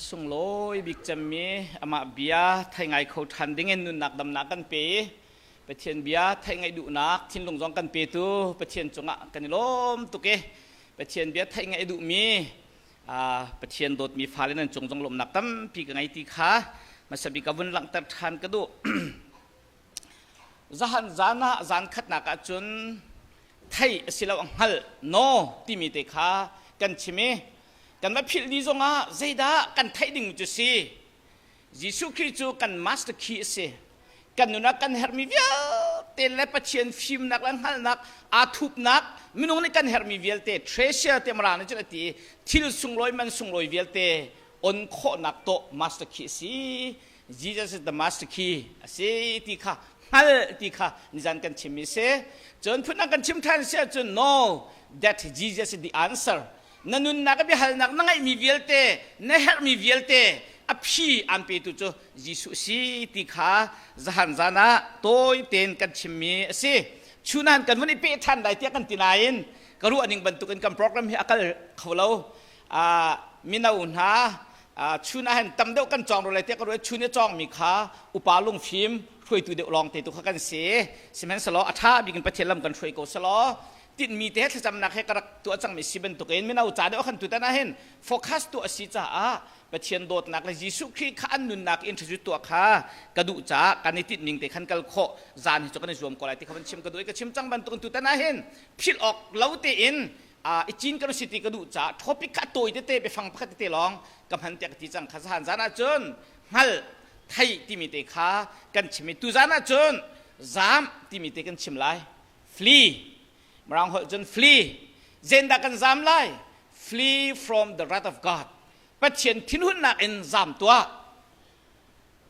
sunglawi bik cemmi amah bia thei ngai kho ṭhan dingin nunnak damnak kan pe i Pathian bia theih ngaih duhnak thinlung zong kan petu Pathian cungah kan i lawm tuk i Pathian bia theih ngaih duhmi Pathian dawtmi fale nan cung zong lawmhnak tampi ka ngei ti kha hmasa bik ka vun langhter ṭhan ka duh. Zahan zan ah zan khatnak ah cun thei asilo hngalh no timi te kha kan chim i kan va philh dih zongah zeidah kan theih ding cu si. Jesuh Khrih cu kan master key a si. Kan nun ah kan herhmi vialte le Pathian fimnak le hngalhnak aa thupnak minung nih kan herhmi vialte treasure te mara nih cun a ti i thil sunglawi man sunglawi vialte on khawhnak tawh master key a si. Jesus is the master key a si ti kha hngal ti kha nizan kan chimmi si. Cun phun kan chim ṭhan si ahcun no that Jesus is the answer. Na nunnak a biahalnak na ngeihmi vialte, na herhmi vialte a phi aan petu cu Jesuh si ti kha zahan zan ah tawi tein kan chimmi a si. Chunan kan vun i peh ṭhan lai tiah kan ti nain ka ruah ning bantukin kan program hi a kal kho lo. Mino hna chun ah hin tam deuh kan cawng rua lai tiah ka ruah. Chun i cawngmi kha upa lungfim hruaitu deuh lawng te tu kha kan si. Sihmanhsehlaw a ṭha bik in Pathian lam kan hruai ko selaw tinhmi te thlacamnak he ka rak tuah cangmi si bantukin mino ca deuh khan tutan ah hin focus tuah a si caah Pathian dawtnak le Jesuh Khrih kha an nunnak introduce tuah kha ka duh caah kan i tinh ning te khan kal khawh zan hi cu kan i zuam ko lai ti kha van chim ka duh i ka chim cang bantukin tutan ah hin philh awk lo tein i cin kan si ti ka duh caah topic kha tawi tete biafang pakhat tete lawng ka hman tiah ka ti cang kha zahan zan ah cun hngal thei timi te kha kan chim i tu zan ah cun zam timi te kan chim lai. Flee. Mirang holh cun flee. Zendah kan zam lai? Flee from the wrath of God. Pathian thinhunnak in zam tuah.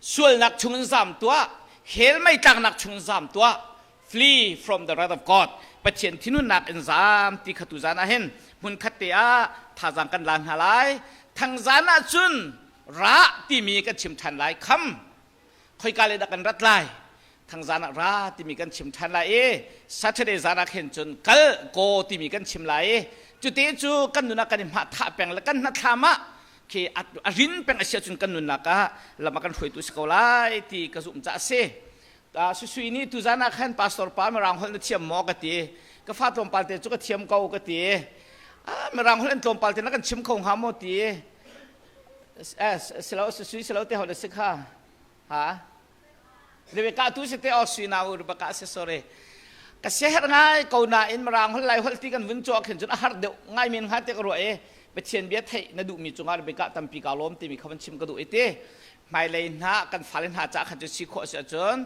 Sualnak chungin zam tuah. Hell mei tlaknak chungin zam tuah. Flee from the wrath of God. Pathian thinhunnak in zam ti kha tu zan ah hin hmun khat te ah thazaang kan la hna lai. Thangzan ah cun ra timi kan chim ṭhan lai. Kham. Khoika le dah kan rat lai? Thangzan ah ra timi kan chim ṭhan lai i Saturday zan ah khin cun kal go timi kan chim lai i cute cu kan nun ah kan i hmah thah peng le kan hnathlam ah khi a rin peng a si ahcun kan nunnak ah lam ah kan hruaitu si ko lai ti ka zumh caah a si. Susui nih tuzan ah khan pastor pa mirang holh na thiam maw ka ti. Ka fa tlawmpal te cu ka thiam ko ka ti. Mirang holh an tlawmpal te na kan chim kho hnga maw ti. Silo susui silo te holh a si kha. Ha? Rebecca tu si te o sui nau Rebecca si sorry. Ka siaherh ngai ko nain Mirang holh Lai holh ti kan vun cawk hin cun a har deuh ngai men hnga te ka ruah i Pathian bia theih na duhmi cungah Rebecca tampi ka lawm timi kha van chim ka duh i ti. Hmailei hna kan fale hna ca khan cu si khawh si ahcun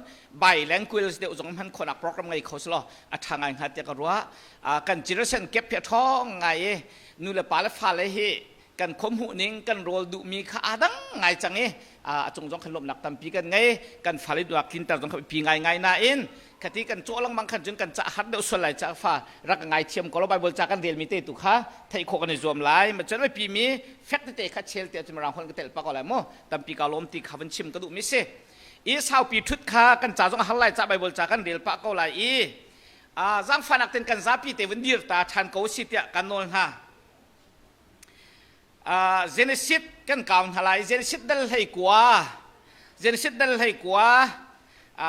bilingual deuh zong hman khawhnak program ngei kho selaw a ṭha ngai hnga tiah ka ruah. Kan generation gap hi a ṭhawng ngai i nu le pa le fale hi kan khua hmuh ning kan rawl duhmi kha aa dang ngai cang i a cung zong khan lawmhnak tampi kan ngei. Kan fale duak tlinter zong kha pi ngai ngai nain khati kan cawh lengmang khan cun kan ca har deuh sual lai ca fa rak ngai thiam ko lo. Bible ca kan relmi te tu kha theih khawh kan i zuam lai. Ma cun pi mi fek tete kha chel te cun rang hon ka tel pa ko lai mu. Tampi ka lawm ti kha van chim ka duh mi si. I saupi thut kha kan ca zong har lai ca Bible ca kan rel pah ko lai i zangfanak ten kan zapi te vun dir ta than ko si tiah kan nawl hna. Genesis kan kau hna lai. Genesis dal 19, Genesis dal 19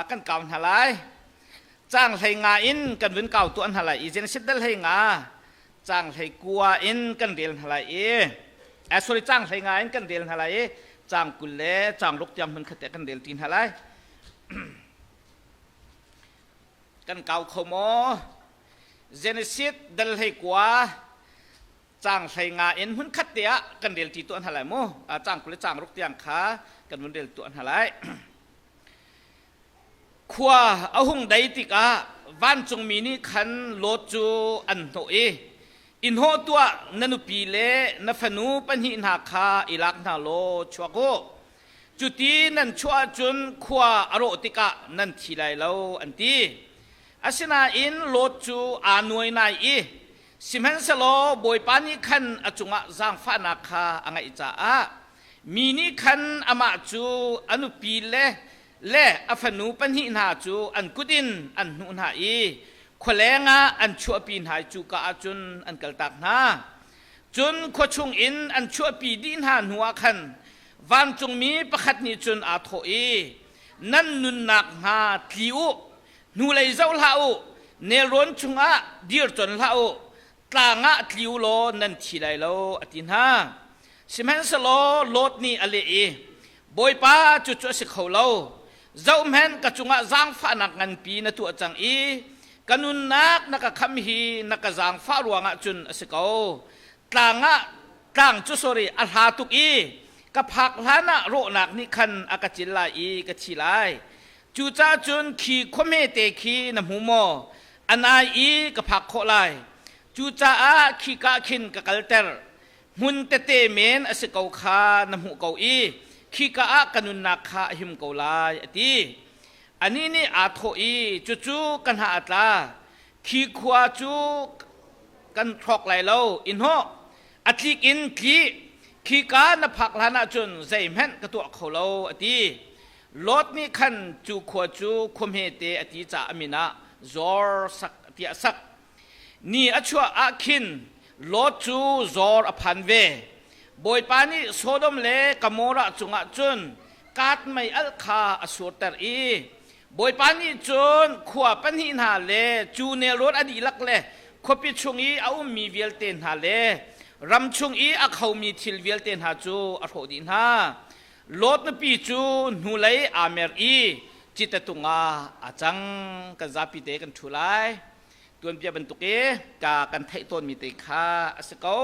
kan kau hna lai. Caang 15 in kan vun kau tuah hna lai i Genesis dal 15 caang 19 in kan rel hna lai i sorry, caang 15 in kan rel hna lai i caang 20 le caang 6 tiang hmun khat te kan rel ti hna lai. Kan kau kho maw? Genesis dal 19 caang 15 in hmun khat te ah kan rel ṭi tuah hna lai mu. Caang 20 le caang 6 tiang kha kan vun rel tuah hna lai. Khua a hung dei tikah vancungmi nih khan Lot cu an hnawh i, "I hnawh tuah, na nupi le na fanu pahnih hna kha i lak hna law chuak u. Cuti nan chuah ahcun khua a rawh tikah nan thi lai lo," an ti. Asinain Lot cu aa nuai nai i sihmanhsehlaw Bawipa nih khan a cungah zaangfahnak kha a ngeih caah mi nih khan amah cu a nupi le a fanu pahnih hna cu an kut in an hnuh hna i khualeng ah an chuahpi hna i cuka ah cun an kaltak hna. Cun khua chungin an chuahpi dih hna hnuah khan. Vancungmi pakhat nih cun aa thawh i, Nan nunnak hnga tli u, hnulei zoh hlah u, nelrawn chungah dir con hlah u, tlang ah tli u law nan thi lai lo, a ti hna. Sihmanhsehlaw Lot nih a leh i, Bawipa, cucu a si kho lo. Zohhmanh, ka cungah zaangfahnak nganpi na tuah cang i ka nunnak na ka kham hi na ka zaangfah ruangah cun a si ko. Tlang ah tlang cu sorry a hla tuk i ka phak hlan ah rawhnak nih khan a ka cil lai i ka thi lai. Cucaah cun khi khua hmete khi na hmu maw? A nai i ka phak khawh lai. Cucaah khika khin ka kalter. Hmun tete men a si ko kha na hmuh ko i khika ah ka nunnak kha a him ko lai, a ti. Anih nih aa thawh i, Cucu ka hna a tla. Khi khua cu kan hrawk lai lo. I hnawh. A tlik in tli. Khika na phak hlan ahcun zeihmanh ka tuah kho lo, a ti. Lot nih khan cu khua cu khua hmete a ti caah a min ah Zor sak tiah a sak. Ni a chuah ah khin Lot cu Zor a phan ve. Bawipa nih Sodom le Gomorrah cungah cun kaat mei-alh kha a surter i Bawipa nih cun khua pahnih hna le cu nelrawn a dihlak le khuapi chung i a ummi vialte hna le ram chung i a khomi thil vialte hna cu a hrawh dih hna. Lot nupi cu hnulei aa mer i citatung ah aa cang. Kan zapi te kan ṭhu lai. Tuanbia bantuk i ka kan theih tawnmi te kha a si ko.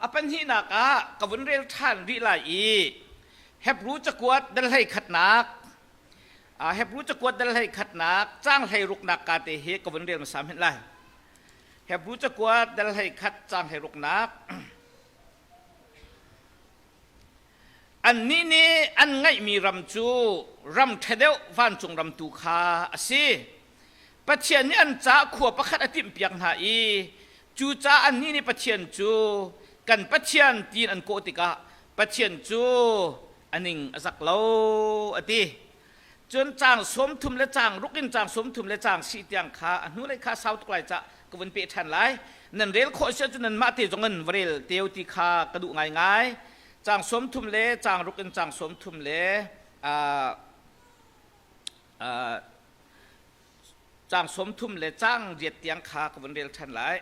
A pahnihnak ah ka vun rel ṭhan rih lai i Hebru cakuat dal hlei khatnak Hebru cakuat dal hlei khatnak caang hlei ruknak ka te hi ka vun rel hmasa hmanh lai. Hebru cakuat dal hlei khat caang hlei ruknak. Annih nih an ngeihmi ram cu ram ṭha deuh vancung ram tu kha a si. Pathian nih an caah khua pakhat a timhpiak hna i cucaah annih nih Pathian cu kan Pathian tiin an kawh tikah Pathian cu a ning a zak lo a ti. Cun caang 30 le caang ruk in caang 30 le caang si tiang kha a hnulei kha sau tuk lai cah ka vun peh ṭhan lai. Nan rel khawh si ahcun nanmah te zong in va rel teo ti kha ka duh ngaingai. Caang 30 le caang ruk in caang 30 le caang 30 le caang riat tiang kha ka vun rel ṭhan lai.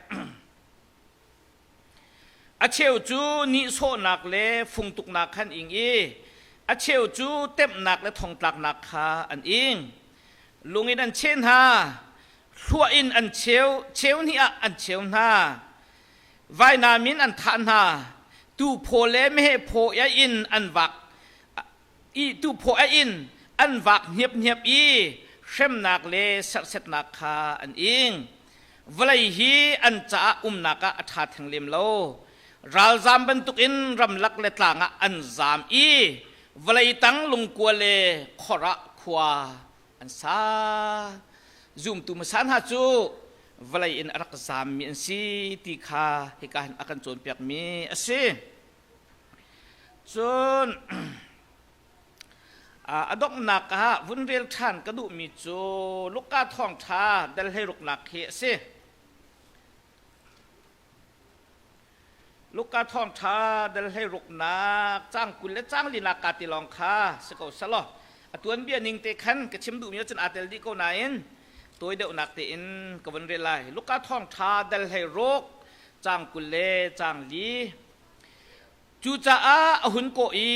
A cheu cu nihsawhnak le fungtuknak khan ing i a cheu cu temhnak le thongtlaknak kha an ing. Lung in an cheh hna, hluah in an cheu, cheu hnih ah an cheu hna. Vainam in an thah hna, tuu le meheh phaw in an vak i tuu phaw in an vak hniapniap i hremnak le serhsetnak kha an ing. Vawlei hi an caah umnak ah a ṭha theng lem lo. Ralzam bantukin ramlak le tlang ah an zam i vawlei tang lungkua le khor ah khua an sa. Zumtu hmasa hna cu vawlei in a rak zammi an si ti kha hika hin a kan cawnpiakmi a si. Cun a donghnak ah vun rel ṭhan ka duhmi cu Luka thawngṭha dal hleiruknak hi a si. Luka thawngṭha dal hleiruknak caang 20 le caang linak kaa ti lawng kha si ko selaw a tuanbia ning te khan ka chim duhmi ahcun aa tel dih ko nain tawi deuhnak tein ka vun rel lai. Luka thawngṭha dal hleiruk caang 20 le caang li. Cucaah a hun kawh i,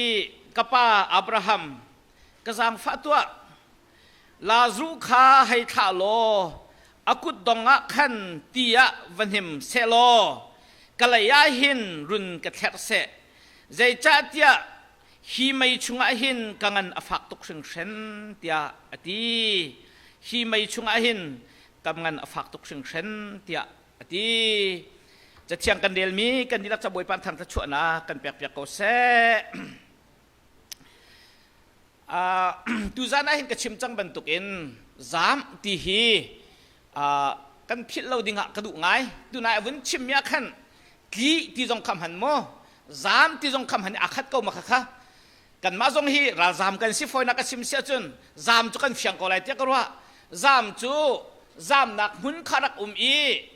Ka pa Abraham, ka zaangfah tuah. Lazaruh kha hei thlah law a kutdong ah khan ti ah va hnim sehlaw ka lei ah hin run ka thlerh seh. Zeicahtiah hi mei chungah hin ka ngan a fak tuk hringhran, tiah a ti. Hi mei chungah hin ka ngan a fak tuk hringhran, tiah a ti. Cathiang kan relmi kan dihlak ca Bawipa thang thluachuahnak kan pekpiak ko seh. Tuzan ah hin ka chim cang bantukin zaam ti hi kan philh lo dingah ka duh ngai. Tunai a vun chimmi ah khan tli ti zong kha hman maw zaam ti zong kha hman a khat ko ma kha kha kanmah zong hi ralzaam kan si fawinak a chim si ahcun zaam cu kan fiang ko lai tiah ka ruah. Zaam cu zaamnak hmun kha rak um i.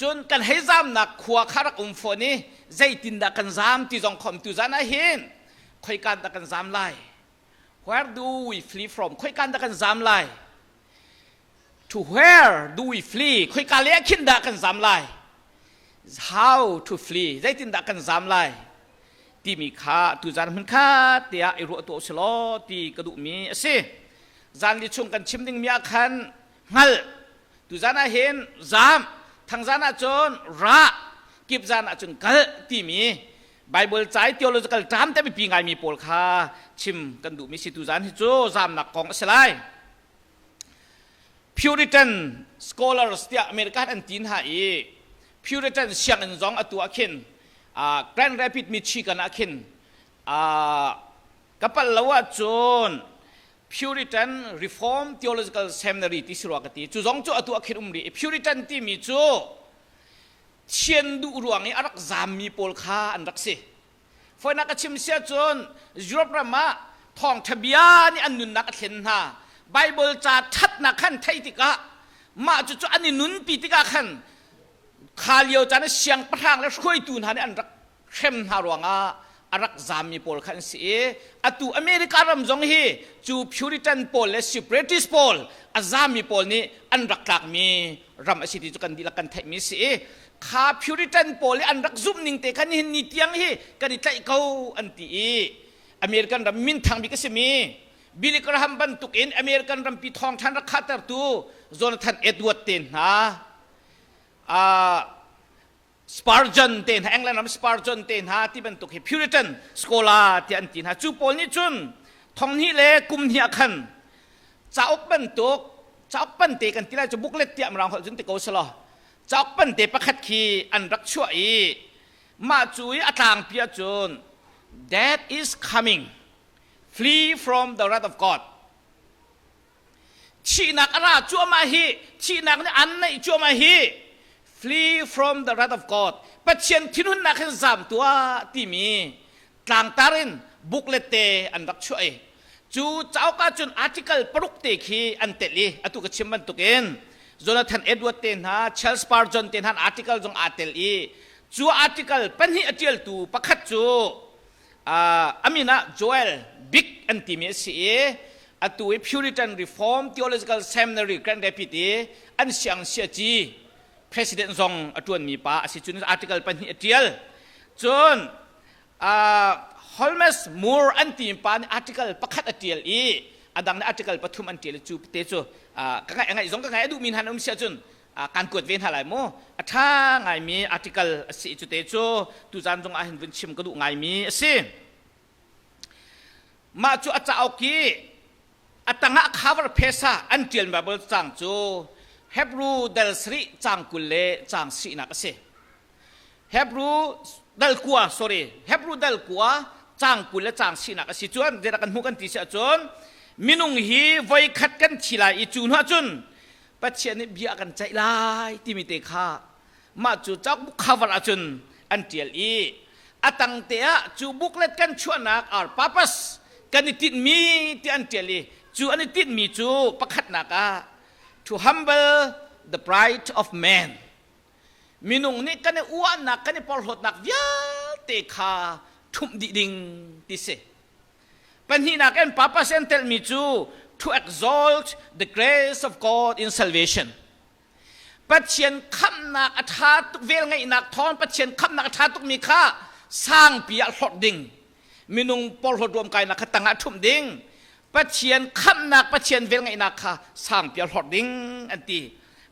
Cun kan hei zamnak khua kha rak um fawn i zeitindah kan zam ti zong khom tu zan ah hin khoikan dah kan zam lai? Where do we flee from? Khoikan dah kan zam lai? To where do we flee? Khoika le khin dah kan zam lai? How to flee? Zeitindah kan zam lai? Timi kha tu zan hmun khat tiah i ruah tuah usih ti ka duhmi a si. Zan li chung kan chim dingmi ah khan hngal tu zan ah hin zam thangzan ah cun ra kip zan ah cun kal timi Bible ca i theological term te biapi ngaimi pawl kha chim kan duhmi si tu zan hi cu zamnak kong a si lai. Puritan scholars tiah American an ti hna i Puritan sianginn zong atu ah khin Grand Rapids Michigan ah khin ka palh lo ahcun Puritan Reform Theological Seminary ti si rua ka ti. Cu zong cu atu ah khin um rih i Puritan timi cu thian duh ruang i a rak zammi pawl kha an rak si. Fawinak ka chim sia cun Europe ram ah thawngṭha bia nih an nunnak a thlen hna. Bible ca ṭhatnak khan theih tikah mah cucu an i nunpi tikah khan kha lio caan ah siangpahrang le hruaitu hna nih an rak hrem hna ruangah a rak zammi pawl kha an si i atu America ram zong hi cu Puritan pawl le Separatist pawl a zammi pawl nih an rak tlakmi ram a si ti cu kan dihlak kan theihmi si i kha Puritan pawl i an rak zumh ning te khan nihin ni tiang hi kan i tlaih ko an ti i American ram minthang bik a simi Billy Graham bantuk in American rampi thawngthan rak khahtertu Jonathan Edward te hna Spurgeon te hna England ram Spurgeon te hna ti bantuk hi Puritan scholar tiah an ti hna. Cu pawl nih cun thonghnih le kum hnih ah khan cauk bantuk cauk pante kan ti lai cu booklet tiah mirang holh cun ti ko selaw cauk pante pakhat khi an rak chuah i mah cu i a tlangpi ahcun Death is coming flee from the wrath of God Thihnak a ra cuahmah hi, thihnak nih an naih cuahmah hi, flee from the wrath of God. Pathian thinhunnak hin zam tuah timi tlangtar in booklet te an rak chuah i cu cauk ahcun article paruk te khi an telh i atu ka chim bantukin Jonathan Edward te hna Charles Spurgeon te hna article zong aa tel i cu article pahnih a ṭialtu pakhat cu a min ah Joel Big an timi a si i atu i Puritan Reform Theological Seminary Grand Rapids i an siang siaci president zong a ṭuanmi pa a si cun article pahnih a ṭial cun Holmes Moore an timi pa nih article pakhat a ṭial i a dang nih article pathum an ṭial i cu te cu ka ngaih ngaih zong ka ngaih a duhmi hna an um si ahcun kan kuat ve hna lai mu a ṭha ngaimi article a si cu te cu tuzan zong ah hin vun chim ka duh ngaimi a si mah cu a cauk i a tangah cover phesa an ṭial Bible cang cu Hebrew dal sarih cang 20 le cang sinak a si Hebrew dal kua sorry Hebrew dal kua cang 20 le cang sinak a si cun zeidah kan hmuh kan ti si ahcun minung hi voi khat kan thi lai i cu hnu ahcun Pathian nih bia a kan ceih lai timi te kha mah cu cauk cover ahcun an ṭial i a tang te ah cu booklet kan chuahnak our purpose kan i tinhmi ti an ṭial i cu an i tinhmi cu pakhatnak ah to humble the pride of man minung nih kan i uahnak kan i porhlawtnak vialte kha ṭhumh dih ding ti si Pahnihnak in purpose an telhmi cu to exalt the grace of God in salvation. Pathian khamhnak a ṭha tuk velngeihnak thawng Pathian khamhnak a ṭha tukmi kha sangpi ah hlorh ding. Minung porhlawt ruamkainak kha tangah ṭhumh ding. Pathian khamhnak Pathian velngeihnak kha sangpi ah hlorh ding an ti.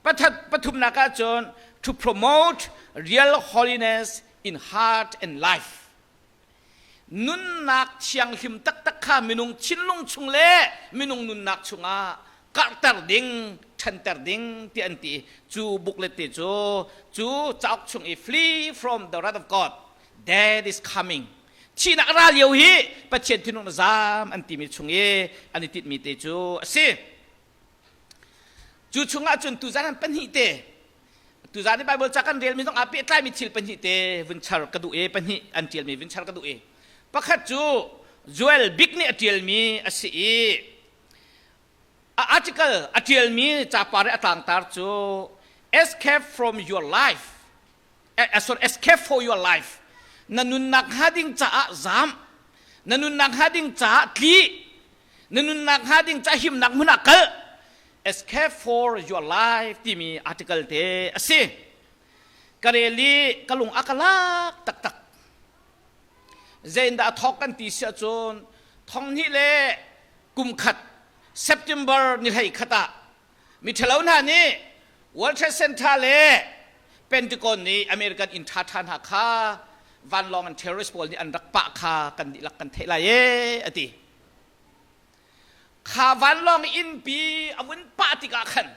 Pathat pathumnak ahcun to promote real holiness in heart and life. Nunnak thianghlim taktak kha minung thinlung chung le minung nunnak chungah karhter ding, ṭhanter ding ti an ti. Cu booklet te cu cu cauk chung i Flee from the wrath of God that is coming. Thihnak ra lio hi Pathian thinlung na zaam an timi chung i an i tinhmi te cu a si. Cu chungah cun tuzan an pahnih te tuzan i Bible ca kan relmi zong aa pehtlaimi thil pahnih te vun char ka duh i pahnih an ṭialmi vun char ka duh i pakhat cu Joel Big nih a ṭialmi a si i a article a ṭialmi capar i a tlangtar cu Escape from your life. Sorry, escape for your life. Na nunnak hnga ding caah zam. Na nunnak hnga ding caah tli. Na nunnak hnga ding caah himnak hmun ah kal. Escape for your life timi article te a si. Ka rel i ka lung a ka lak taktak. Zeindah thawk kan ti si ahcun thong hnih le kum khat September ni hlei khat ah miṭhalo hna nih World Trade Center le Pentagon nih American inn ṭhaṭha hna kha vanlawng in terrorist pawl nih an rak pah kha kan dihlak kan theih lai ee a ti. Kha vanlawng innpi a vun pah tikah khan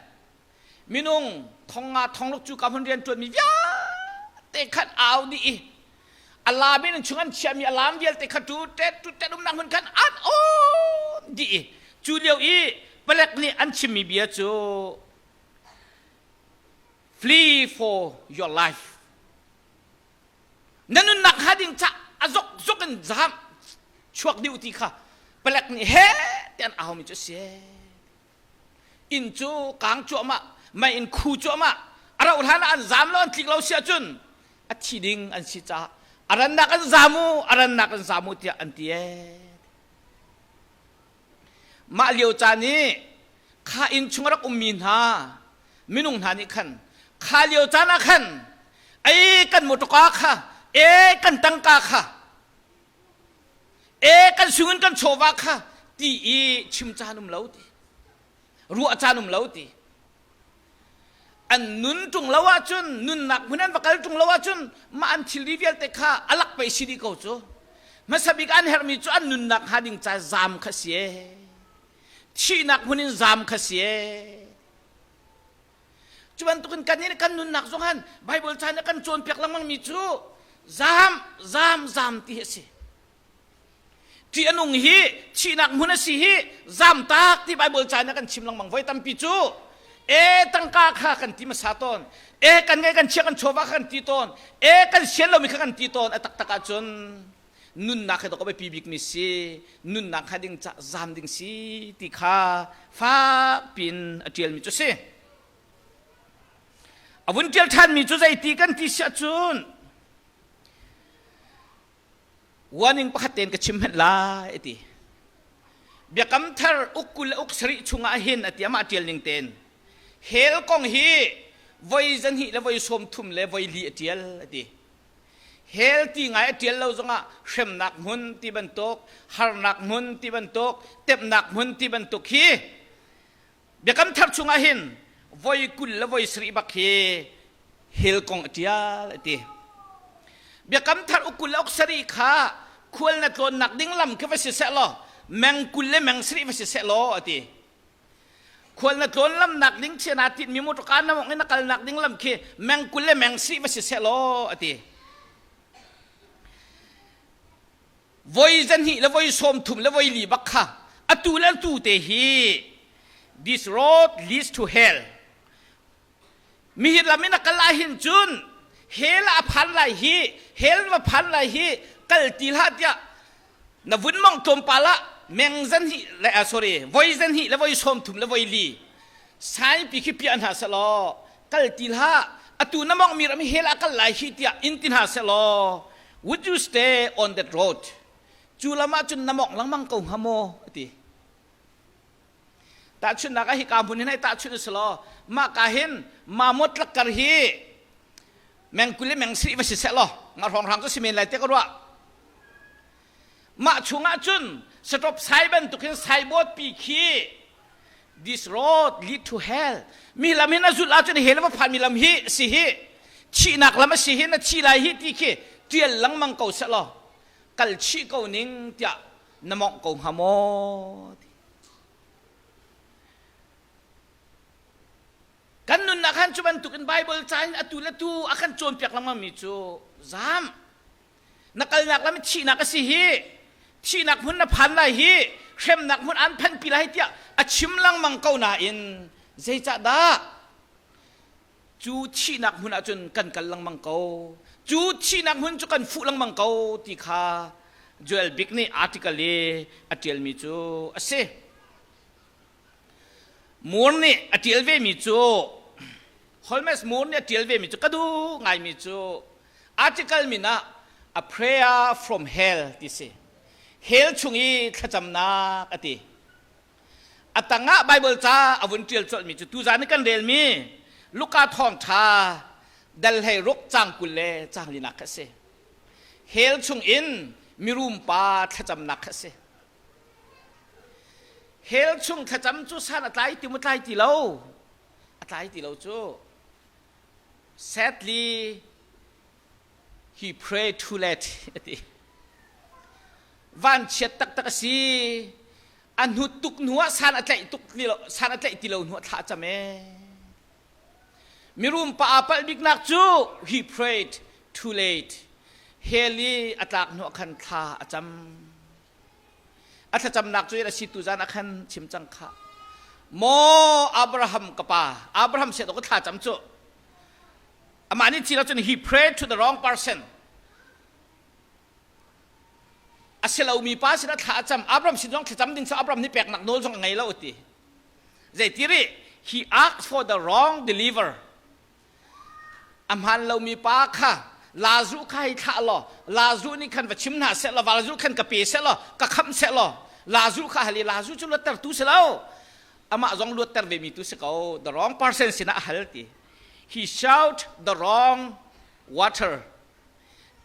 minung thong nga thong ruk cu ka hmun rian ṭuanmi vialte khan au dih i alarm in chung an chiahmi alarm vialte kha tu tet tu tet umnak hmun khan an on dih i cu lio i palek nih an chimmi bia cu flee for your life na nunnak hnga ding ca a zok zok in zam chuak dih ti kha palek nih he te an aumi cu a si inn cu kang cuahmah mei in khu cuahmah a rauh hlan ah an zam lo an tlik lo si ahcun a thi ding an si caah a rannak an zam u a rannak an zam u tiah an ti ee mah lio caan i kha inn chung a rak ummi hna minung hna nih khan kha lio caan ah khan ei kan motorka kha e kan tangka kha E kan sungin kan chawva kha ti i chim caan um lo ti ruah caan um lo ti an nun ṭung lo ahcun nunnak hmun an va kal ṭung lo ahcun mah an thilri vialte kha a lak pei si dih ko cu hmasa bik an herhmi cu an nunnak hnga ding ca zaam kha si e thihnak hmun in zaam kha si e Cu bantukin kan nih kan nunnak zong han Bible chan ah kan cawnpiak lengmang mi cu zam zam zam ti hi a si. Ṭih a nung hi thihnak hmun a si hi zam tak ti Bible chan ah kan chim lengmang voi tampi cu e tangka kha kan ti hmasa tawn e kan ngai kan chia kan chawva kha kan ti tawn e kan sian lomi kha kan ti tawn a taktak ahcun nunnak he dok a biapi bikmi si nunnak kha ding ca zam ding si ti kha fak pin a ṭialmi cu si a vun ṭial ṭhanmi cu zeiti kan ti siah cun warning pakhat tein ka chim hmenh lai a ti biakam thar uk 20 le uk sarih chungah hin a ti amah ṭial ning tein hell kong hi voi zahnih le voi 30 le voi li a ṭial a ti Hell ti ngai a ṭial lo zongah hremnak hmun ti bantuk, harnak hmun ti bantuk, temhnak hmun ti bantuk hi Biakam Thar chungah hin voi 20 le voi sarih bak hi hell kong a ṭial a ti. Biakam Thar uk 20 le uk sarih kha khual na tlawnnak ding lam khi va si seh law meng 20 le meng sarih va si seh law a ti. Khual na tlawn lamnak ding chia naa tinhmi motorka na mawngh in na kalnak ding lam khi meng 20 le meng sarih va si seh law a ti. Voi zahnih le voi 30 le voi li bak kha atu le atu te hi this road leads to hell. Mihi lam in a kal ahhin cun hell ah a phan lai hi hell va phan lai hi kal ti hlah tiah na vun mong tlawmpal ah meng zan hnih le sorry voi zan hnih le voi 30 le voi li saipi khi piah hna selaw kal ti hlah atu na mong mi ram hell ah kal lai hi tiah in ti hna selaw would you stay on that road cu lam ah cun na mong lengmang ko hnga maw ati Tahchunhnak ah hika hmun hin hei tahchunh usih law mah ka hin mamawt lakkar hi meng 20 le meng sarih va si seh law nga hrawnghrang cu si men lai te ka ruah. Mah chungah cun stop sign bantuk hin signboard pi khi this road lead to hell mi lam hin a zulh ahcun hell va phan mi lam hi si hi thihnak lam a si hi na thi lai hi ti khi tial lengmang ko seh law kal chih ko ning tiah na mongh ko hnga maw ti kan nunnak han cu bantukin Bible ca in atu le tu a kan cawnpiak lengmang mi cu zam na kalnak lam thihnak a si hi thihnak hmun na phan lai hi hremnak hmun an phanpi lai tiah a chim lengmang ko nain zeicah dah Cu thihnak hmun ah cun kan kal lengmang ko. Cu thihnak hmun cu kan fuh lengmang ko ti kha Joel Bik nih article i a ṭialmi cu a si. Moore nih a ṭial vemi cu Holmes Moore nih a ṭial vemi cu ka duh ngaimi cu. Article min ah A Prayer from Hell ti si. Hell chung i thlacamnak a ti. A tangah Bible ca a vun ṭial colhmi cu tuzan i kan relmi Luka thawngṭha dal hlei ruk cang 20 le cang linak kha a si. Hell chung in mirum pa thlacamnak kha a si. Hell chung thlacam cu san a tlai ti maw tlai ti lo? A tlai ti lo cu. Sadly, he prayed too late a ti. Vanchiat taktak a si. A hnut tuk hnu ah san a tlaih tuk ti lo, san a tlaih ti lo hnu ah thla a cam ee. Mirum pa aa palh biknak cu he prayed too late. Hell i a tlak hnu ah khan thla a cam. A thlacamnak cu a si tu zan ah khan chim cang kha. Maw Abraham ka pa, Abraham siat ka thla cam cu. Amah nih ci cun he prayed to the wrong person. A si lomi pa sin a thla a cam. Abraham sin zong thlacam ding cu Abraham nih peknak nawl zong a ngei lo ti. Zeiti rih? He asked for the wrong deliver. A hmaan lomi pa kha Lazuh kha hei thlah law Lazuh nih khan va chim hna seh law Lazuh khan ka pe seh law ka khamh seh law Lazuh kha hal i Lazuh cu luattertu si lo amah zong luatter vemi tu si ko the wrong person sinah a hal ti he shout the wrong water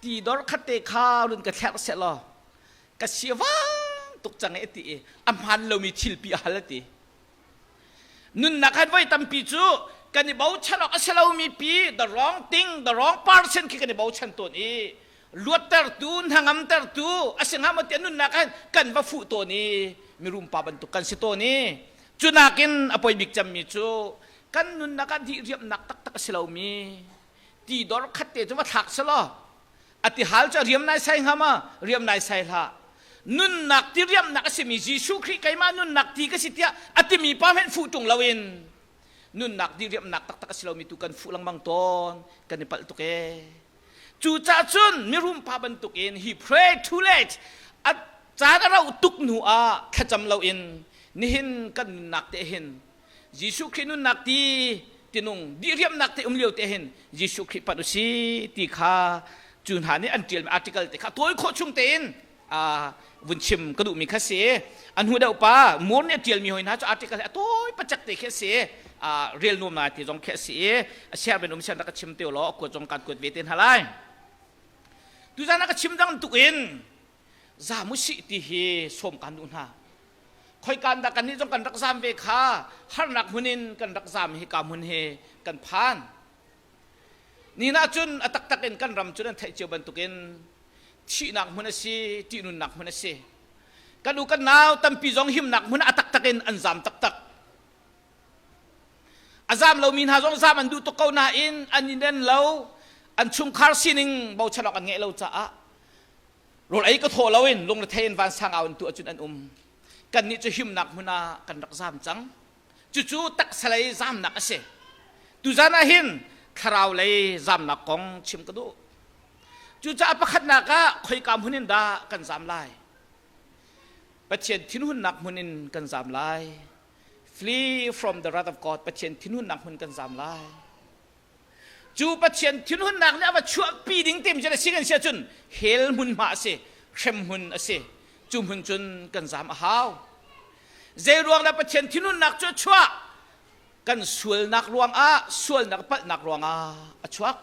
ti dor khat te kha run ka thlerh seh law ka si vang tuk cang e ti i a hmaan lomi thilpi a hal ti Nunnak han voi tampi cu kan i bochan awk a si lomi pi the wrong thing, the wrong person khi kan i bochan tawn i luattertu, hnangamtertu a si hnga maw tiah nunnak han kan va fuh tawn i mirum pa bantuk kan si tawn i cu nakin a poi bik cemmi cu kan nunnak ah dihriamnak taktak a si lomi ti dor khat te cu va thlak selaw a tihal cu a riam nai sai hnga ma riam nai sai hlah nunnak ti riamnak a simi Jesuh Khrih keimah nunnak ti ka si tiah a timi pa hmenh fuh ṭung loin nunnak di riamnak taktak a si lomi tu kan fuh lengmang tawn kan i palh tuk ee cucaah cun mirum pa bantukin he pray too late a caan a rauh tuk hnu ah thlacam loin nihin kan nunnak te hin Jesuh Khrih nunnak ti tinung dihriamnak te um lio te hin Jesuh Khrih panh usi ti kha cu hna nih an ṭialmi article te kha tawi khawh chung tein vun chim ka duhmi kha si an hnu deuh pa Moore nih a ṭialmi hoi hna cu article a tawi pacak te khi a si rel nuam ngai ti zong khi a si i a share ben um sian rak ka chim te law a kuat zong kan kuat ve te hna lai tuzan ah ka chim dang tuk in zam usih ti hi sawm kan duh hna khoikan dah kannih zong kan rak zam ve kha harnak hmun in kan rak zam hi ka hmun hi kan phan ni na cun a taktak in kan ram cu nan theih cio bantukin thihnak hmun a si ṭihnunnak hmun a si kan u kan nau tampi zong himnak hmun a taktak in an zam taktak a zam lomi hna zong zam an duh tuk ko nain an i nen lo an chungkhar sining bochan awk an ngeih lo caah rawl ei ka thaw loin lungrethei in vansang au in tu ahcun an um kannih cu himnak hmun ah kan rak zaam cang cucu taksa lei zaamnak a si tuzan ah hin thlarau lei zaamnak kong chim ka duh cucaah pakhatnak ah khoika hmun in dah kan zaam lai Pathian thinhunnak hmun in kan zaam lai flee from the wrath of God Pathian thinhunnak hmun kan zaam lai Cu Pathian thinhunnak nih a va chuahpi ding tim cu a si kan si ahcun hell hmunhma a si, hrem hmun a si. Cu hmun cun kan zam a hau. Zei ruang dah Pathian thinhunnak cu a chuah? Kan sualnak ruangah, sualnak palhnak ruangah a chuak.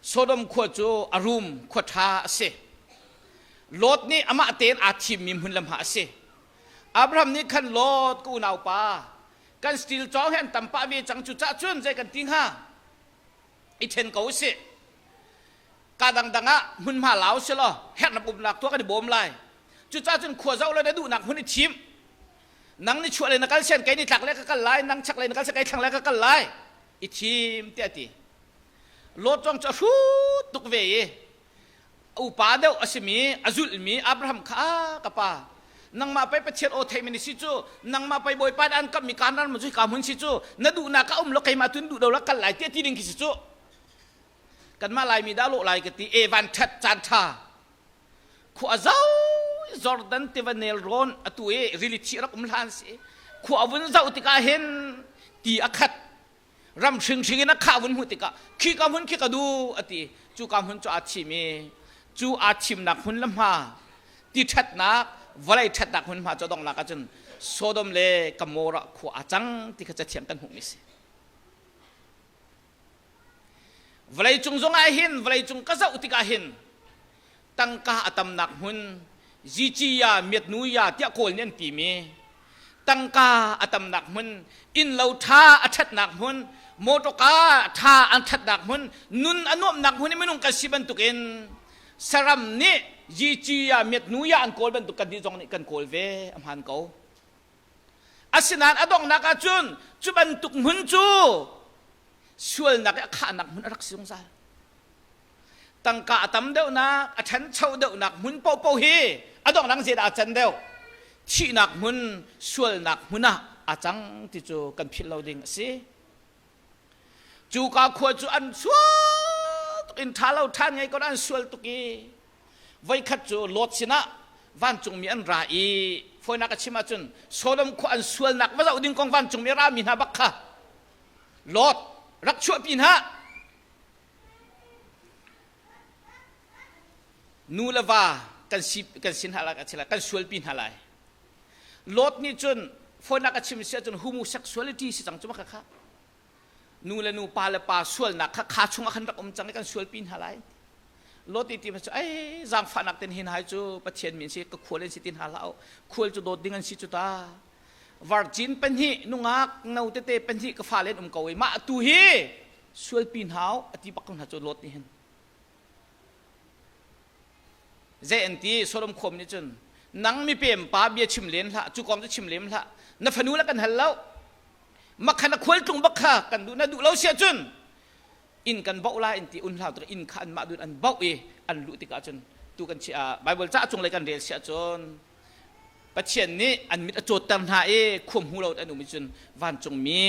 Sodom khua cu a rum khua ṭha a si. Lot nih amah tein aa thimmi hmun le hma a si. Abraham nih khan Lot ka unaupa kan steel cawng hi an tam pah ve cang cu cah cun zei kan ti hnga i then ko usih ka dangdang ah hmunhma lau si law hernak umnak tuah kan i bawm lai cucaah cun khua zoh le na duhnak hmun i thim nang ni chuah le na kal sian kei ni tlak le ka kal lai nang chak le na kal sian kei thlang le ka kal lai i thim tiah ti Lot zong cu a hrut tuk ve i upa deuh a simi a zulhmi Abraham kha ah ka pa nangmah pei Pathian aw theimi na si cu nangmah pei Bawipa nih an kamhmi Kanaan ram cu hika hmun si cu na duhnak ah um law keimah tun duh lo la kal lai tiah ti ding khi si cu kanmah Laimi dah lawh lai ka ti e van ṭhat caan ṭha khua zau Jordan tiva nelrawn atu i rili thi rak um hlan si khua vun zoh tikah hin ti a khat. Ram hringhring in a khah vun hmuh tikah khi ka hmun khi ka duh a ti. Cu ka hmun cu aa thim i cu aa thimnak hmun le hma ti ṭhatnak vawlei ṭhatnak hmunhma cu donghnak ahcun Sodom le Gomorrah khua aa cang ti kha cathiang kan hmuhmi si. Vawleicung zong ah hin vawleicung ka zoh tikah hin tangka a tamnak hmun Zicia miatnuya tiah Kawl nih an timi tangka a tamnak hmun innlo ṭha a ṭhatnak hmun mawṭawka ṭha an ṭhatnak hmun nun a nuamhnak hmun i minung kan si bantukin saram nih Zicia miatnuya an kawl bantuk kan nih zong nih kan kawl ve a hmaan ko. Asinain a donghnak ahcun cu bantuk hmun cu sualnak i a khahnak hmun a rak si zungzal. Tangka a tam deuhnak, a ṭhancho deuhnak hmun paohpaoh hi a donghnak zeidah a can deuh? Thihnak hmun, sualnak hmun ah a cang ti cu kan philh lo ding a si. Cuka khua cu an sual tuk in ṭha lo ṭhan ngei ko an sual tuk i voikhat cu Lot sinah vancungmi an ra i fawinak a chim ahcun Sodom khua an sualnak va zoh ding kong vancungmi a rami hna bak kha Lot rak chuahpi hna nu le va kan si kan sin hna lai kan sualpi hna lai Lot nih cun fawinak a chim si ahcun homosexuality si cang cu ma kha nu le nu pa le pa sualnak kha kha chungah khan rak um cang i kan sualpi hna lai Lot ti cu ei zaangfahnak ten hin hai cu Pathian min si ka khual in si tin hna hlah khual cu dawt ding an si cu ta virgin pahnih nungak no tete pahnih ka fale an um ko i mah tu hi sualpi hnau ati bak ko hna cu Lot nih hin Zei an ti Sodom khuam nih cun nang mipem pa bia chim len hlah cu kong cu chim lem hlah na fanu le kan hal lo makhan a khual tlung bak kha kan duh na duh lo sia cun inn kan bauh lai in ti un hlau inn kha an mah dun an bauh i an luh tikah cun tu kan chi Bible ca cung lei kan rel sia cun Pathian nih an mit a cawtter hna i khuam hmu lo an um i cun vancungmi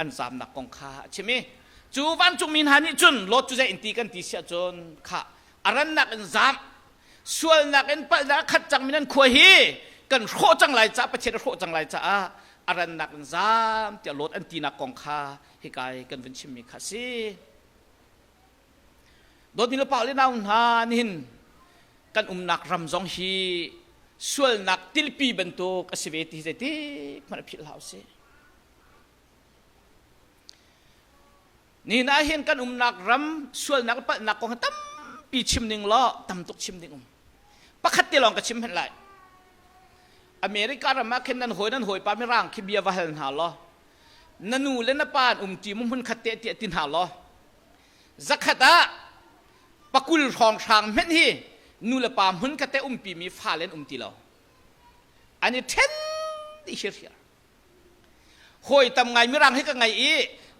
an zamnak kong kha a chim i cu vancungmi hna nih cun Lot cu zei in ti kan ti siah cun kha a rannak in zam sualnak in palhnak a khat cangmi nan khua hi kan hrawh cang lai caah Pathian a hrawh cang lai caah a rannak in zam tiah Lot an tinak kong kha hika i kan vun chimmi kha a si. Dawtmi le pa le nau hna nihin kan umnak ram zong hi sualnak tilpi bantuk a si ve ti hi zeitik hmanh a philh hlah usih. Nihin ah hin kan umnak ram sualnak le palhnak kong hi tampi chim ning law tam tuk chim ding um. Pakhat te lawng ka chim hmanh lai. America ram ah khin nan hawi nan hawipa mirang khi bia va hal hna law na nu le na pa an um ṭi mu hmun khat te tiah ti hna law zakhat ah pakul hrawnghrang hmenh hi nu le pa hmun khat te umpi mi fale an um ti lo an i ṭhen dih hirhiar hawi tam ngai mirang hi ka ngei i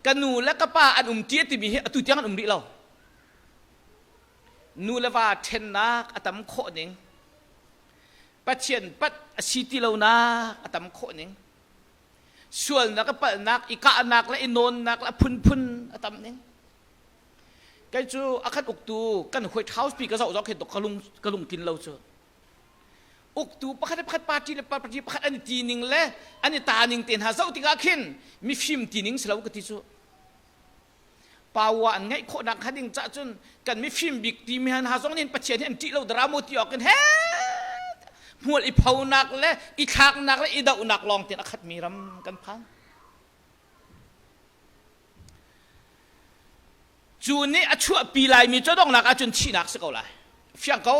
ka nu le ka pa an um ṭi timi hi atu tiang an um rih lo nu le va ṭhennak a tam khawh ning Pathian pat a si ti lonak a tam khawh ning sualnak a palhnak i kahnak le i nawnnak le a phunphun a tam ning kei cu a kan uktu kan White House pi ka zoh zoh khin ka lung ka lungtlin lo cu uktu pakhat le pakhat party le party pakhat an i ti ning le an i ta ning te hna zoh tikah khin mifim ti ning si lo ka ti cu power an ngeih khawhnak kha ding cah cun kan mifim bik ti mi hna zong nih Pathian hi an ṭih lo dara maw ti awk in he hmual i phonak le i thlaknak le i dohnak lawng tin a khatmi ram kan phan cu nih a chuahpi laimi cu donghnak ahcun thihnak si ko lai fiang ko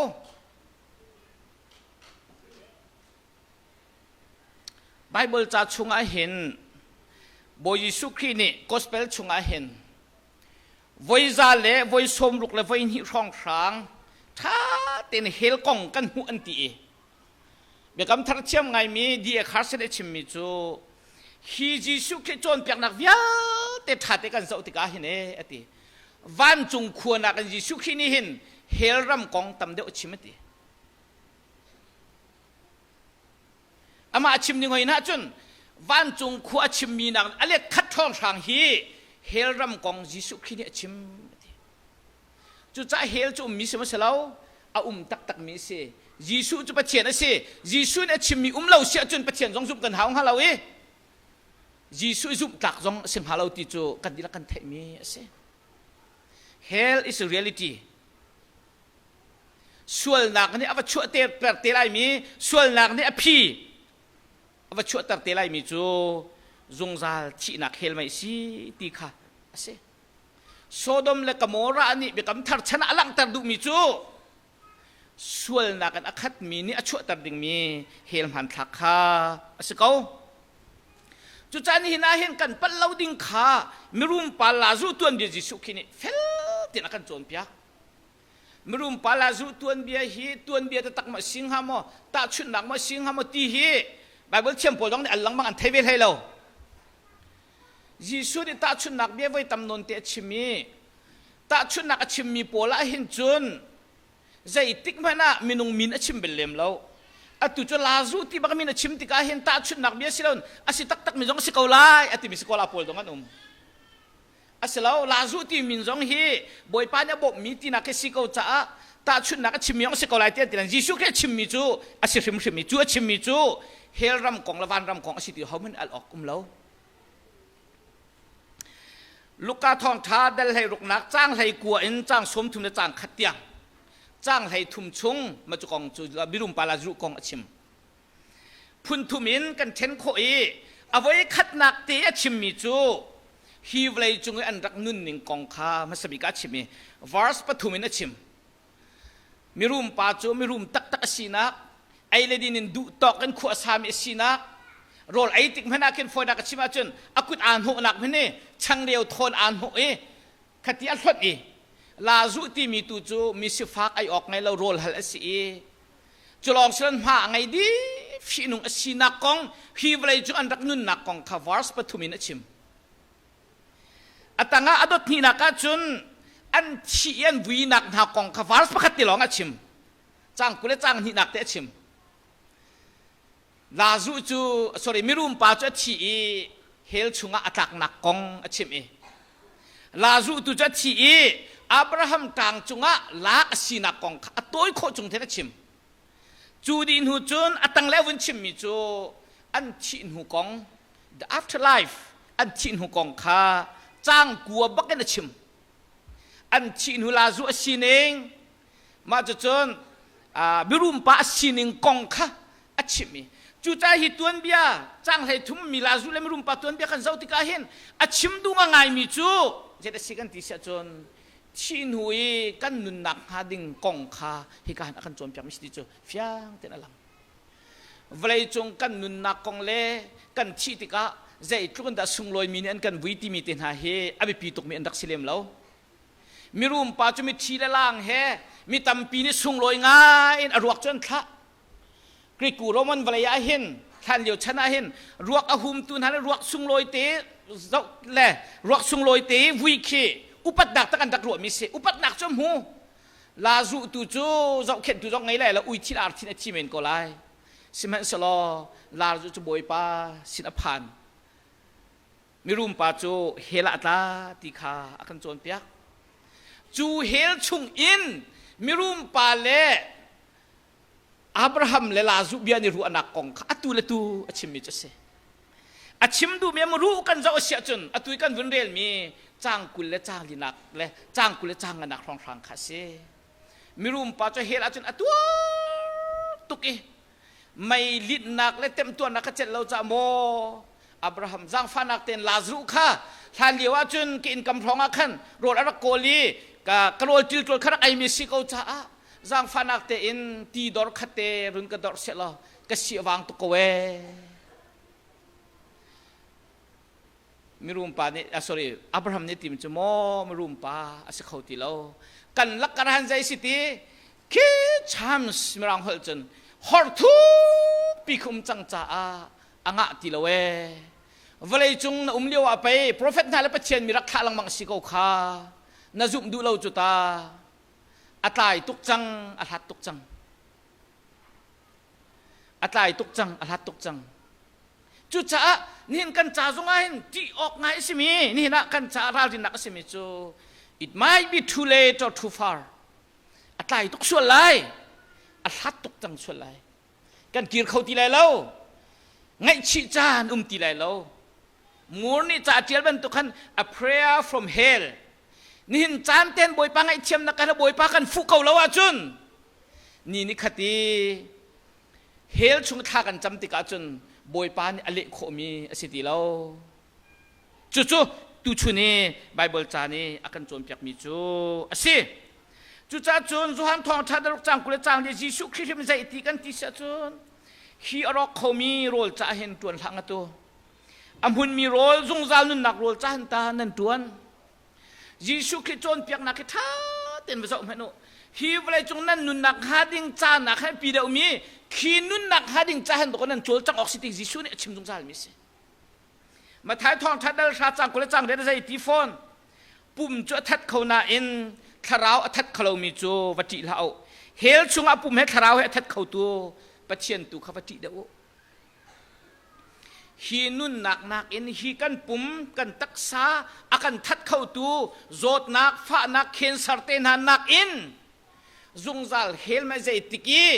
Bible ca chungah hin Bawi Jesuh Khrih nih gospel chungah hin voi za le voi sawmruk le voi hnih hrawnghrang ṭha tein hell kong kan hmuh an ti i biakam thar thiam ngaimi D.A. Carson a chimmi cu hi Jesuh Khrih cawnpiaknak vialte ṭha te kan zoh tikah hin e a ti vancung khua nakin Jesuh Khrih nih hin hell ram kong tam deuh a chim a ti Amah a chim ning hoi hna cun vancung khua a chimmi nak a let khat ṭhawnghrang hi hell ram kong Jesuh Khrih nih a chim a ti. Cucaah hell cu ummi si maw si lo? A um taktakmi a si. Jesuh cu Pathian a si. Jesuh nih a chimmi um lo si ahcun Pathian zong zumh kan hau hnga lo i. Jesuh zumh tlak zong a si hnga lo ti cu kan dihlak kan theihmi a si. Hell is a reality. Sualnak nih a va chuahter te laimi, sualnak nih a phi a va chuahter te laimi cu zungzal thihnak hell mei si ti kha a si. Sodom le Gomorrah nih biakam thar chan ah a langhter duhmi cu sualnak in a khatmi nih a chuahter dingmi hell hmanthlak kha a si ko. Cucaah nihin ah hin kan palh lo ding kha mirum pa Lazu tuanbia Jesuh khi nih fel tein a kan cawnpiak. Mirum pa Lazu tuanbia hi tuanbia taktak maw si hnga maw, tahchunhnak maw si hnga maw ti hi Bible thiam pawl zong nih al lengmang an thei ve hlei lo. Jesuh nih tahchunhnak bia voi tam nawn te a chim i tahchunhnak a chimmi pawl ah hin cun zeitik hmanh ah minung min a chim bel lem lo. Atu cu Lazu ti bak min a chim tikah hin tahchunhnak bia si loin a si taktak mi zong a si ko lai a timi sikola pawl zong an um. A si lo, Lazu ti min zong hi Bawipa nih a bawmhmi tinak khi si ko caah tahchunhnak a chimmi zong a si ko lai ti an ti. Jesuh Khrih a chimmi cu a si hrimhrim i cu a chimmi cu hell ram kong le van ram kong a si ti hohmanh al awk um lo. Luka thawngṭha dal hlei ruknak caang hlei kua in caang 30 le caang khat tiang caang hlei thum chung ma cu kong cu mirum pa Lazaruh kong a chim. Phun thum in kan ṭhen khawh i a voi khatnak te a chimmi cu hi vawlei cung i an rak nunning kong kha hmasa bik ah a chim i verse pathum in a chim. Mirum pa cu mirum taktak a sinak, ei le din in duh tawk in khua a sami a sinak, rawl ei tik hmanh ah khin fawinak a chim ahcun a kut aa hnawhnak hmanh i changreu thawn aa hnawh i khati a hlonh i Lazuh timi tu cu mi sifak ei awk ngei lo rawl hal a si i cu lawng siloin hma a ngei dih fihnung a sinak kong hi vawlei cu an rak nunnak kong kha verse pathum in a chim. A tangah a dot hnihnak ahcun an thih i an vuinak hna kong kha verse pakhat te lawng a chim. Caang 20 le caang hnihnak te a chim. Lazuh cu sorry mirum pa cu a thi i hell chungah a tlaknak kong a chim i Lazuh tu cu a thi i Abraham ṭang cungah lak a sinak kong kha a tawi khawh chung then a chim. Cu dih hnu cun a tangle a vun chimmi cu an thih hnu kong the afterlife an thih hnu kong kha caang kua bak in a chim. An thih hnu Lazuh a sining mah cucun mirum pa a sining kong kha a chim i cucaah hi tuanbia caang hlei thum mi Lazuh le mirum pa tuanbia kan zoh tikah hin a chim duh ngaimi cu zei a si kan ti siah cun thih hnu i kan nunnak hnga ding kong kha hika hin a kan cawnpiakmi si ti cu fiang tein a lang. Vawleicung kan nunnak kong le kan thih tikah zeitluk in dah sunglawimi nih an kan vui timi te hna hi a biapi tukmi an rak si lem lo. Mirum pa cu mithi le lang he mi tampi nih sunglawi ngai in a ruak cu an thlah. Greek Roman vawlei ah hin hlan lio chan ah hin ruak a humtu hna le ruak sunglawi te zoh le ruak sunglawi te vui khi upatnak tak an rak ruahmi si. Upatnak cu hmu. La zuhtu cu zohkhenhtu zong ngei lai lo ui thil ar thin a thi men ko lai. Sihmanhsehlaw Lazu cu Bawipa sin a phan. Mirum pa cu hell ah a tla ti kha a kan cawnpiak. Cu hell chung in mirum pa le Abraham le Lazuh bia nih ruahnak kong kha atu le tu a chimmi cu a si. A chim duhmi a ruh kan zoh a si ahcun atu i kan vun relmi caang 20 le caang linak le caang 20 le caang nganak hrawnghrang kha a si. Mirum pa cu hell ahcun a tuar tuk i mei linhnak le temtuarnak kha celh lo caah maw Abraham zaangfahnak tein Lazaruh kha hlan lio ahcun ka inn kam hrawng ah khan rawl a rak kawl i ka rawl ṭilṭawl kha rak eimi si ko caah zaangfahnak tein ti dor khat te run ka dorh seh law ka si a vang tuk ko ee. Mirum pa nih sorry Abraham nih tim cu maw mirum pa a si kho ti lo kan lak kar han zei si ti khi chams mirang holh cun hor thupi khum cang caah a ngah ti lo ee vawlei cung na um lio ah pei prophet hna le Pathian mi rak thlah lengmang si ko kha na zumh duh lo cu ta a tlai tuk cang a hlat tuk cang a tlai tuk cang a hlat tuk cang cucaah nihin kan ca zong ah hin ṭih awk ngai a simi nihin ah kan ca ralrinnak a simi cu it might be too late or too far a tlai tuk sual lai a hlat tuk cang sual lai kan kir kho ti lai lo ngaihchih caan um ti lai lo. Moore nih ca a ṭial bantuk khan a prayer from hell nihin caan ten Bawipa ngaihthiamnak kan Bawipa kan fuh ko lo ahcun ni ni khat i hell chung thla kan cam tikah cun Bawipa nih a leh khawhmi a si ti lo. Cucu tuchun i Baibal ca nih a kan cawnpiakmi cu a si. Cucaah cun Johan Thawngṭha daruk caang 20 le caang li Jesuh Khrih hrim zei ti kan ti si ahcun hi a rawk khomi rawl ca hin ṭuan hlah ngatu. A hmunmi rawl zungzal nunnak rawl ca hin ta nan ṭuan. Jesuh Khrih cawnpiaknak hi ṭha tein va zoh hmanh u. Hi vawleicung nan nunnak hnga ding ca nak he pi deuhmi khi nunnak hnga ding ca hen bak nan cawlcangh awk si ti Jesuh nih a chim zungzalmi a si. Matthai thawngṭha dal hra cang 20 le cang riat a zei ti fawn. Pum cu a that kho nain thlarau a that kho lomi cu va ṭih hlah u. Hell chungah pum he thlarau he a that khotu Pathian tu kha va ṭih deuh u. Hi nunnak nakin hi kan pum kan taksa a kan that khotu zawtnak fahnak cancer te hna nakin zungzal hell mei zeitik i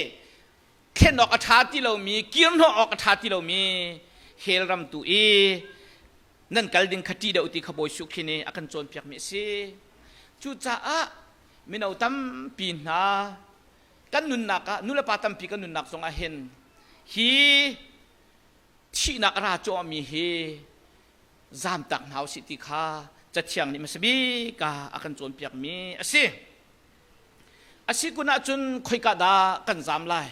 thlen awk a ṭha ti lomi kirhnawh awk a ṭha ti lomi hell ram tu i nan kal ding kha ṭih deuh ti kha Bawi Jesuh Khrih nih a kan cawnpiakmi a si. Cucaah mino tampi hna kan nunnak ah nulepa tampi kan nunnak zongah hin hi thihnak a ra cuahmi hi zamtak hna usih ti kha Cathiang nih hmasa bik ah a kan cawnpiakmi a si. A si kun ahcun khoika dah kan zam lai?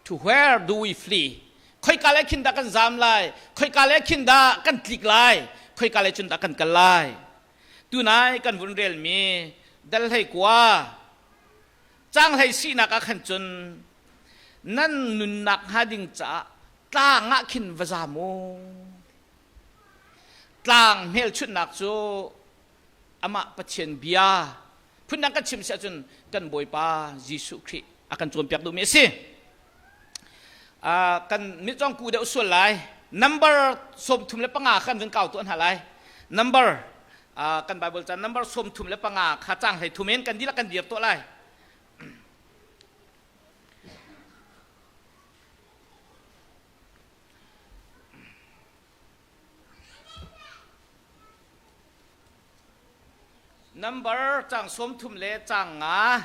To where do we flee? Khoika le khin dah kan zam lai? Khoika le khin dah kan tlik lai? Khoika le cun dah kan kal lai? Tunai kan vun relmi dal hlei kua cang hlei sinak ah khan cun nan nunnak hnga ding caah tlang ah khin va zam u. Tlang hmelchunhnak cu amah Pathian bia phundang kan chim si ahcun kan Bawipa Jesuh Khrih a kan cawnpiak duhmi a si. Kan mitcawng ku deuh sual lai. Number 35 khan vun kau tuah hna lai. Number kan Bible ca number 35 kha cang hlei thum in kan dihlak kan dir tuah lai. Number cang 30 le cang nga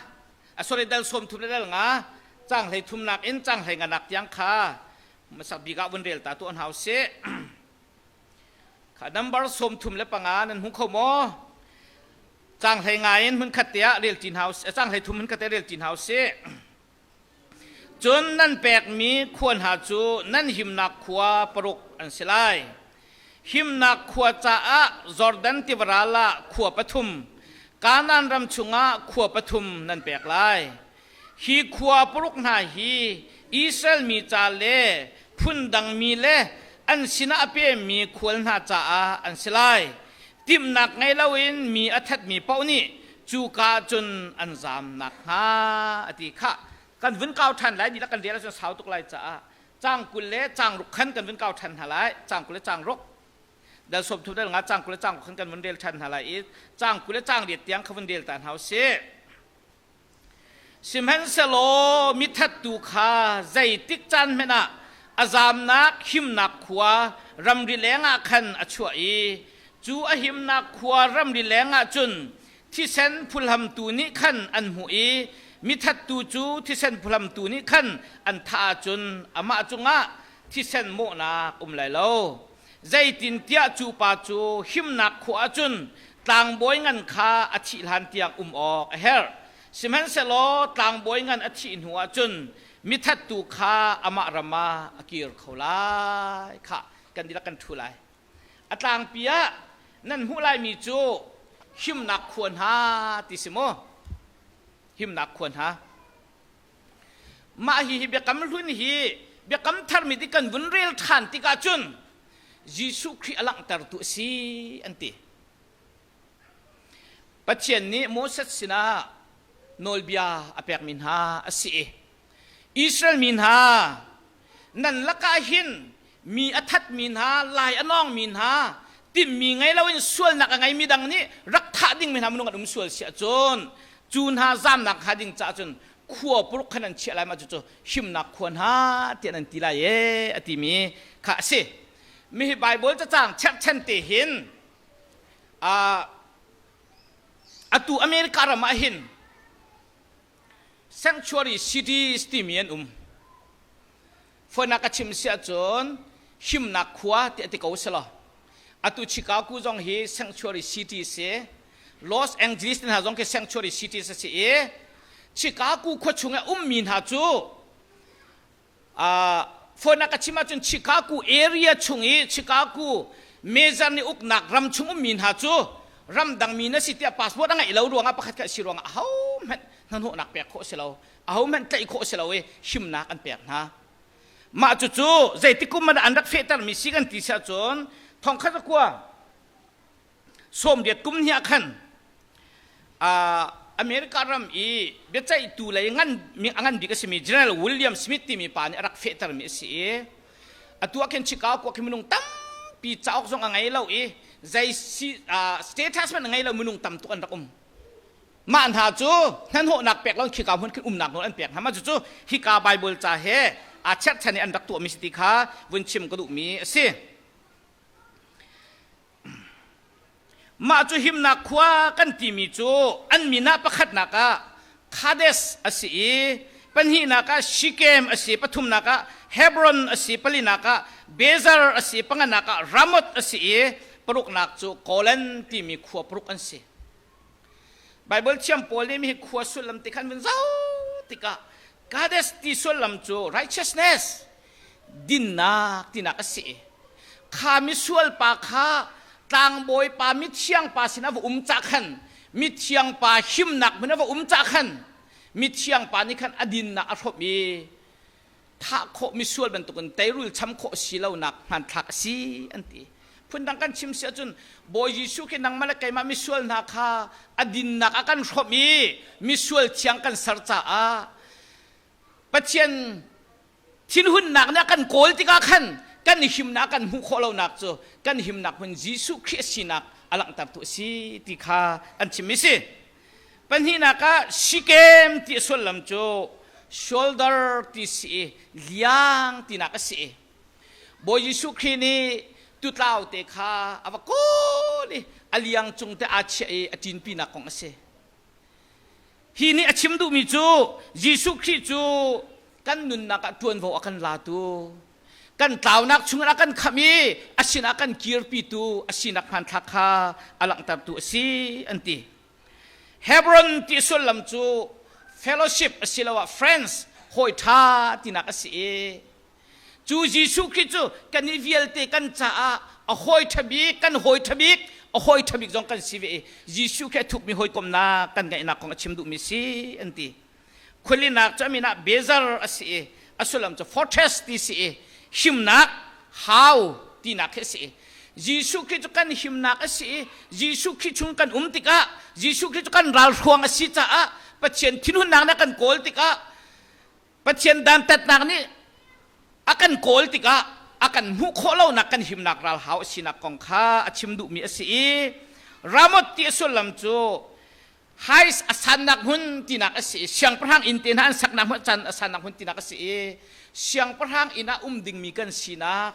sorry dal 30 le dal nga cang hlei thumnak in cang hlei nganak tiang kha masak bik ah vun rel ta tu an hau si. Kha number 35 nan hmu kho maw? Cang hlei nga in hmun khat te ah rel ṭi hna cang hlei thum hmun khat te rel ṭi hna usih. Cun nan pekmi khua hna cu nan himnak khua paruk an si lai. Himnak khua caah Jordan tivaral ah khua pathum, Kanaan ram chungah khua pathum nan pek lai. Hi khua paruk hna hi Israel mi ca le phundang mi le an sinah a pemmi khual hna caah an si lai. Timhnak ngei loin mi a thatmi paoh nih cuka cun an zaam nakhnga a ti khah. Kan vun kau ṭhan lai dihlak kan rel ahcun sau tuk lai caah caang 20 le caang ruk khan kan vun kau ṭhan hna lai. Caang 20 le caang ruk dal 30 dal nga caang 20 le caang ruk khan kan vun rel ṭhan hna lai i caang 20 le caang riat tiang kha vun rel ta hna usih. Sihmanhsehlaw mithattu kha zeitik caan hmanh ah a zamnak himnak khua ramri lengah khan a chuah i cu a himnak khua ramri lengah cun thisen phuhlamtu nih khan an hmuh i mithattu cu thisen phuhlamtu nih khan an thah ahcun amah cungah thisen mawhnak um lai lo. Zeitintiah cu pa cu himnak khua ah cun tlangbawi ngan kha a thih hlan tiang um awk a herh. Sihmanhsehlaw tlangbawi ngan a thih hnuah cun mithattu kha amah ram ah a kir kho lai. Khah, kan dihlak kan ṭhu lai. A tlangpi ah nan hmuh laimi cu himnak khua hna ti si maw? Himnak khua hna. Mah hihi biakam hlun hi biakam tharmi ti kan vun rel ṭhan tikah cun Jesuh Khrih a langhtertu a si an ti. Pathian nih Moses sinah nawlbia a pekmi hna a si i Israel mi hna nan lakah hin mi a thatmi hna, lai a nawngmi hna, timhmi ngei loin sualnak a ngeimi dang nih rak thah dingmi hna minung an um sual si ahcun cu hna zamnak hnga ding caah cun khua paruk khan an chiah lai mah cucu himnak khua hna tiah nan ti lai e a timi kha a si. Mi hi Bible cacang cherhchan te hin atu America ram ah hin sanctuary cities timi an um. Foinak ka chim si ahcun himnak khua ti ati ko selaw. Atu Chicago zong hi sanctuary city si. Los Angeles hna zong khi sanctuary city si i Chicago khua chung ah ummi hna cu phone ka chim ahcun Chicago area chung i Chicago major nih uknak ram chung ummi hna cu ramdang mi na si tiah passport a ngeih lo ruangah pakhat khat si ruangah ahohmanh hnahnawhnak pek khawh si lo ahohmanh tlaih khawh si lo i himnak an pek hna. Mah cucu zeitik kum ah an rak fehtermi si kan ti si ahcun thongkhat kua 80 kum hnih ah khan America ram i biaceihtu lei ngan a ngan bik a simi General William Smith timi pa nih a rak fehtermi a si i atu ah khin Chicago ah khin minung tampi cauk zong a ngei lo i zei status hmanh a ngei lo minung tam tuk an rak um. Mah hna cu hnahnawhnak pek lo khika hmun khin umnak nawl an pek hna. Mah cucu hika Bible ca he aa cherhchan i an rak tuahmi si ti kha vun chim ka duhmi a si. Mah cu himnak khua kan timi cu an min ah pakhatnak ah Kadesh a si i pahnihnak ah Shikem a si, pathumnak ah Hebron a si, palinak ah Bezer a si, panganak ah Ramoth a si i paruknak cu Golan timi khua paruk an si. Baibal thiam pawl nih hi khua sullam ti khan vun zoh tikah Kadesh ti sullam cu righteousness dinnak tinak a si. Kha misual pa kha tlangbawi pa mithiang pa sin a va um cah khan mithiang pa himnak hmun a va um cah khan mithiang pa nih khan a dinnak a hrawmh i thah khawh misual bantukin teirul cham khawh si lonak hmanthlak a si an ti. Phundang kan chim si ahcun Bawi Jesuh khi nangmah le keimah misual hna kha a dinnak a kan hrawmh i misual thiang kan ser caah Pathian thinhunnak nih a kan kawl tikah khan kan himnak kan hmuh khawh lonak cu kan himnak hmun Jesuh Khrih a sinak a langhtertu a si ti kha an chimmi si. Pahnihnak ah Shikem ti a sullam cu shoulder ti si i liang tinak a si i Bawi Jesuh Khrih nih tutlau te kha a va kawl i a liang cung te aa chiah i a ṭinpinak kong a si. Hi nih a chim duhmi cu Jesuh Khrih cu kan nunnak ah ṭuanvo a kan latu, kan tlaunak chungin a kan khamh i a sinah kan kirpitu a sinak hmanthlak kha a langhtertu a si an ti. Hebron ti sullam cu fellowship asiloah friends hawi ṭha tinak a si i Cu Jesuh Khrih cu kan i vialte kan caah a hawi ṭha bik, kan hawi ṭha bik, a hawi ṭha bik zong kan si ve i Jesuh khi a thukmi hawikomnak kan ngeihnak kong a chim duhmi si an ti. Khualinak cu a min ah Bezer a si i a sullam cu fortress ti si i himnak hau tinak khi a si i Jesuh Khrih cu kan himnak a si i Jesuh Khrih chung kan um tikah Jesuh Khrih cu kan ralhruang a si caah Pathian thinhunnak nih a kan kawl tikah Pathian dantatnak nih a kan kawl tikah a kan hmuh khawh lonak kan himnak ralhau a sinak kong kha a chim duhmi a si i Ramoth ti a sullam cu hais a sannak hmun tinak a si i siangpahrang inn te hna an saknak hmun can a sannak hmun tinak a si i siangpahrang inn ah um dingmi kan sinak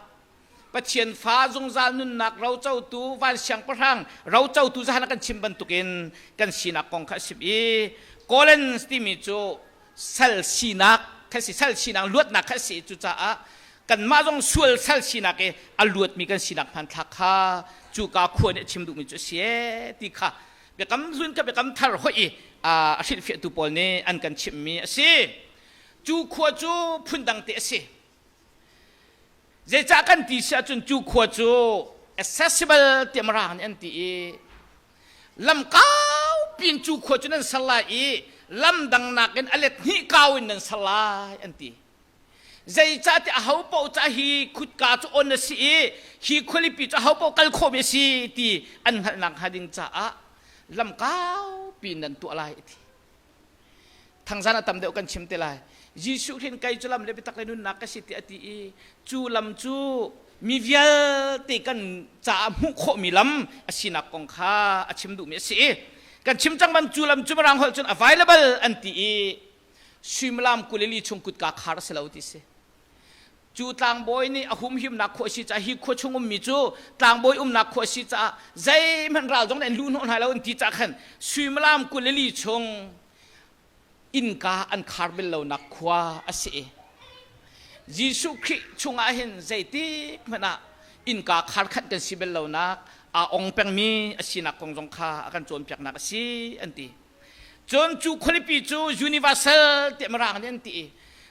Pathian fa zungzal nunnak rocotu van siangpahrang rocotu zahan a kan chim bantukin kan sinak kong kha a chim i Kolens timi cu sal sinak kha si sal sinak luatnak kha si cucaah kanmah zong sual sal sinak i a luatmi kan sinak hmanthlak kha cuka khua nih a chim duhmi cu a si ee ti kha biakam hlun kha biakam thar hoih i a hrilhfiahtu pawl nih an kan chimhmi a si cu khua cu phundang te a si Zeicah kan ti si ahcun cu khua cu accessible tiah Mirang nih an ti i lam kaupi in cu khua cu nan ser lai i lam dang nakin a let hnih kau in nan ser lai an ti. Zeicah tiah aho paoh ca hi khutka cu on a si i hi khualipi cu aho paoh kal khawhmi a si ti an hngalhnak hnga ding caah lam kaupi in nan tuah lai a ti. Thangzan a tam deuh kan chim te lai. Jesuh hin kei cu lam le biatak le nunnak ka si ti a ti i cu lam cu mi vialte kan caah hmuh khawhmi lam a sinak kong kha a chim duhmi a si i kan chim cang ban cu lam cu mirang holh cun available an ti i suimilam 24 chung kutka khar a si lo ti si. Cu tlangbawi nih a humhimnak khua a si caah hi khua chung ummi cu tlangbawi umnak khua a si caah zeihmanh ral zong nih an luh hnawh hna lo an ti caah khan suimilam 24 chung innka an khar bel lonak khua a si. Jesuh Khrih chungah hin zeitik hmanh ah innka khar khanh kan si bel lonak aa ong pengmi a sinak kong zong kha a kan cawnpiaknak a si an ti. Cun cu khualipi cu universal tiah Mirang nih an ti i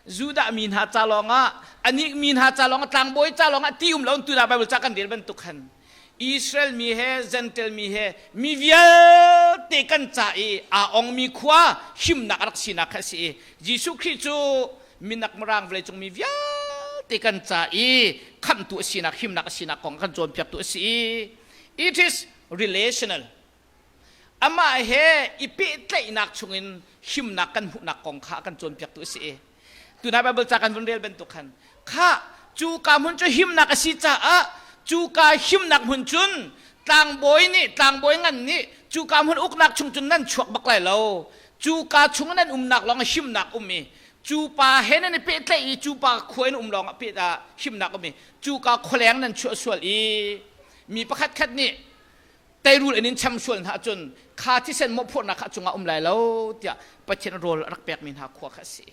Judah mi hna ca lawngah anih mi hna ca lawngah tlangbawi ca lawngah ti um lo tu dah Bible ca kan rel bantuk khan Israel mi he Gentile mi he mi vialte kan ca i aa ongmi khua himnak a rak sinak kha a si i Jesuh Khrih cu minak mirang vawleicung mi vialte kan ca i khamhtu a sinak himnak a sinak kong kan cawnpiaktu a si i it is relational. Amah he i pehtlaihnak chungin himnak kan hmuhnak kong kha a kan cawnpiaktu a si i tunai Bible ca kan vun rel bantuk khan kha cu ka hmun cu himnak a si caah cu ka himnak hmun cun tlangbawi nih tlangbawi ngan nih cu ka hmun uknak chung cun nan chuak bak lai lo. Cu ka chung nan umnak lawng himnak um i cu pa he nan i pehtlaih i cu pa khua in um lawng ah peh himnak um i cu ka khualeng nan chuah sual i mi pakhat khat nih teirul in in cham sual hna ahcun kha thisen mawhphurhnak kha cungah um lai lo tiah Pathian rawl a rak pekmi hna khua kha a si.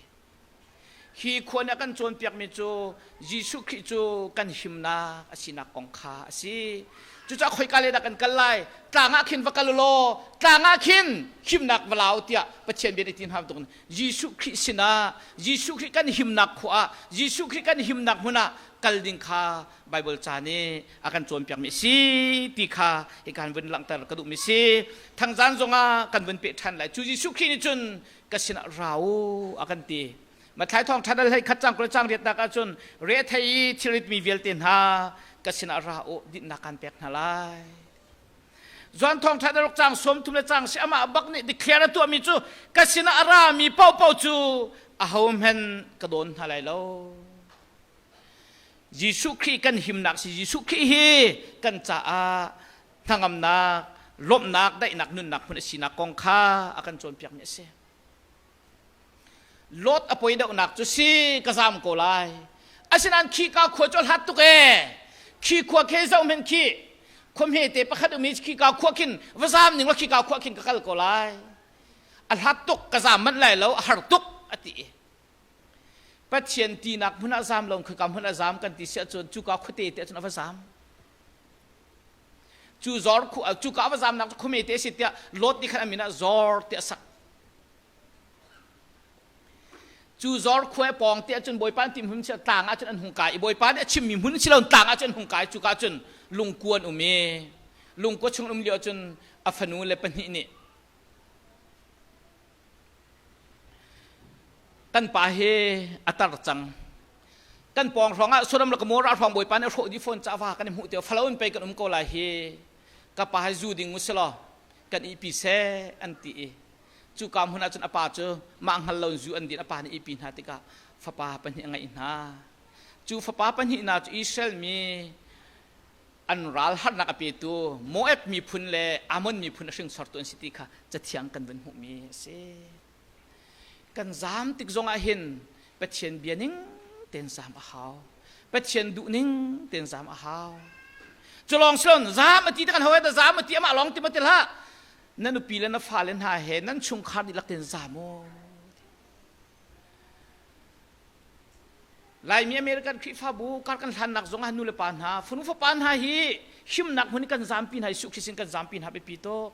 Hi khua nih a kan cawnpiakmi cu Jesuh Khrih cu kan himnak a sinak kong kha a si. Cucaah khoika le dah kan kal lai? Tlang ah khin va kal law tlang ah khin himnak va lau tiah Pathian bia nih ti hna bantukin Jesuh Khrih sinah Jesuh Khrih kan himnak khua ah Jesuh Khrih kan himnak hmun ah kal ding kha Bible ca nih a kan cawnpiakmi a si ti kha hika han vun langhter ka duhmi si. Thangzan zongah kan vun peh ṭhan lai. Cu Jesuh Khrih nih cun ka sinah ra u a kan ti. Matthai thawng ṭhan hlei khat cang kul cang riatnak ahcun rethei i thilritmi vialte hna ka sinah ra u dinhnak kan pek hna lai. Johan thawng ṭha ruk cang 30 le cang si amah bak nih declare a tuahmi cu ka sinah a rami paohpaoh cu ahohmanh ka dawn hna lai lo. Jesuh Khrih kan himnak si. Jesuh Khrih hi kan caah hnangamnak, lawmhnak, daihnak, nunnak hmun a sinak kong kha a kan cawnpiakmi a si. Lot a poi deuhnak cu si ka zam ko lai. Asinain khika khua cu a hlat tuk ee. Khi khua khi zoh hmenh khi khua hmete pakhat um i khika khua khin va zam ning law khika khua khin ka kal ko lai. A hlat tuk ka zam manh lai lo a har tuk a ti. Pathian tinak hmun ah zam lo khika hmun ah zam kan ti si ahcun cuka khuate te ahcun a va zam. Cu zor khu cuka a va zamnak cu khuame te a si tiah Lot nih khan a min ah Zor tiah a sak. Cu Zor khua pawng te ahcun Bawipa an tim hmun si tlang ahcun an hung kai i Bawipa nih a chimmi hmun si lo tlang ahcun an hung kai cuka cun lungkua an um i lungkua chung um lio ahcun a fanu le pahnih nih Kan pa hi a tar cang. Kan pawng hrawng ah Sodom le Gomorrah hrawng Bawipa nih a hrawh dih fawn caah va kan i hmuh ti falo in pei kan um ko lai hi. Ka pa hi zu ding usilaw kan ihpi seh an ti i cuka hmun ah cun a pa cu mah hngal lo in zu an din a pa nih ihpi hna tikah fapa pahnih a ngeih hna. Cu fapa pahnih hna cu Israel mi an ral harnak a petu Moab miphun le Ammon miphun a hringsortu an si ti kha cathiang kan vun hmuhmi a si. Kan zaam tik zongah hin Pathian bia ning tein zaam a hau. Pathian duh ning tein zaam a hau. Cu lawng si lo zaam a ti te kan hawi da zaam a ti amah lawng ti ma ti hlah. Na nupi le na fale hna he nan chungkhar dihlak tein zaam u. Laimi American Khrihfabu kar kan hlannak zongah nu le pa hna, fanu fapa hna hi himnak hmun kan zampi hna Jesuh Khrist in kan zampi hna biapi tuk.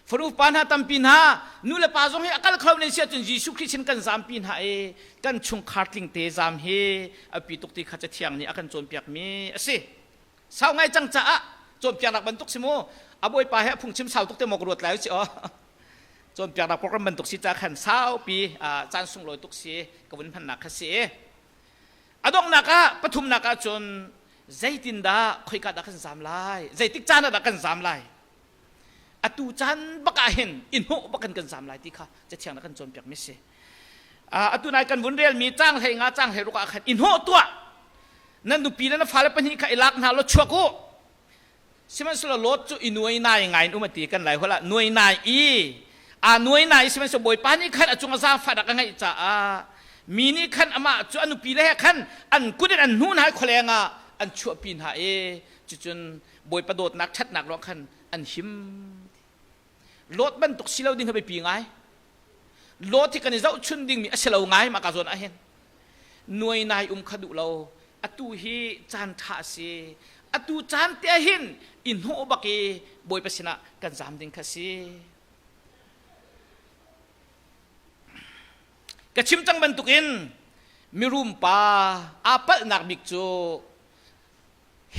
Fanu fapa hna tampi hna, nu le pa zong hi a kal kho nen si ahcun Jesuh Khrist in kan zampi hna i kan chungkhar tlingte zam hi a pi tuk ti kha Cathiang nih a kan cawnpiakmi a si. Sau ngai cang caah cawnpiaknak bantuk si mu. A bawipa he a phungchim sau tuk te maw ka ruat lai si aw. Cawnpiaknak program bantuk si ca khan saupi caan sunglawi tuk si ka vun hmannak kha si. A donghnak ah pathumnak ah cun zeitindah khoika dah kan zam lai? Zeitik caan ah dah kan zam lai? Atu caan bak ah hin i hnawh bak in kan zam lai ti kha cathiang na kan cawnpiak mi si. Atu nai kan vun relmi caang 15 caang 16 ah khan i hnawh tuah. Nan nupi le na fale pahnih kha i lak hna law chuak u. Sihmanhsehlaw Lot cu i nuai nai ngai in um a ti kan lai holh ah nuai nai i aa nuai nai sihmanhsehlaw Bawipa nih khan a cung a zaangfahnak a ngeih caah. Mi nih khan amah cu a nupi le he khan an kut in an hnuh hna i khualeng ah an chuahpi hna i cucun Bawipa dawtnak ṭhatnak ruang khan an him. Lot bantuk si lo ding hi biapi ngai. Lot hi kan i zohchun dingmi a si lo ngai mah ka zawn ah hin. Nuai nai um kha duh lo. Atu hi caan ṭha a si. Atu caan te ah hin i hnawh bak i Bawipa sinah kan zaam ding kha si. Ka chim cang bantukin mirum pa aa palhnak bik cu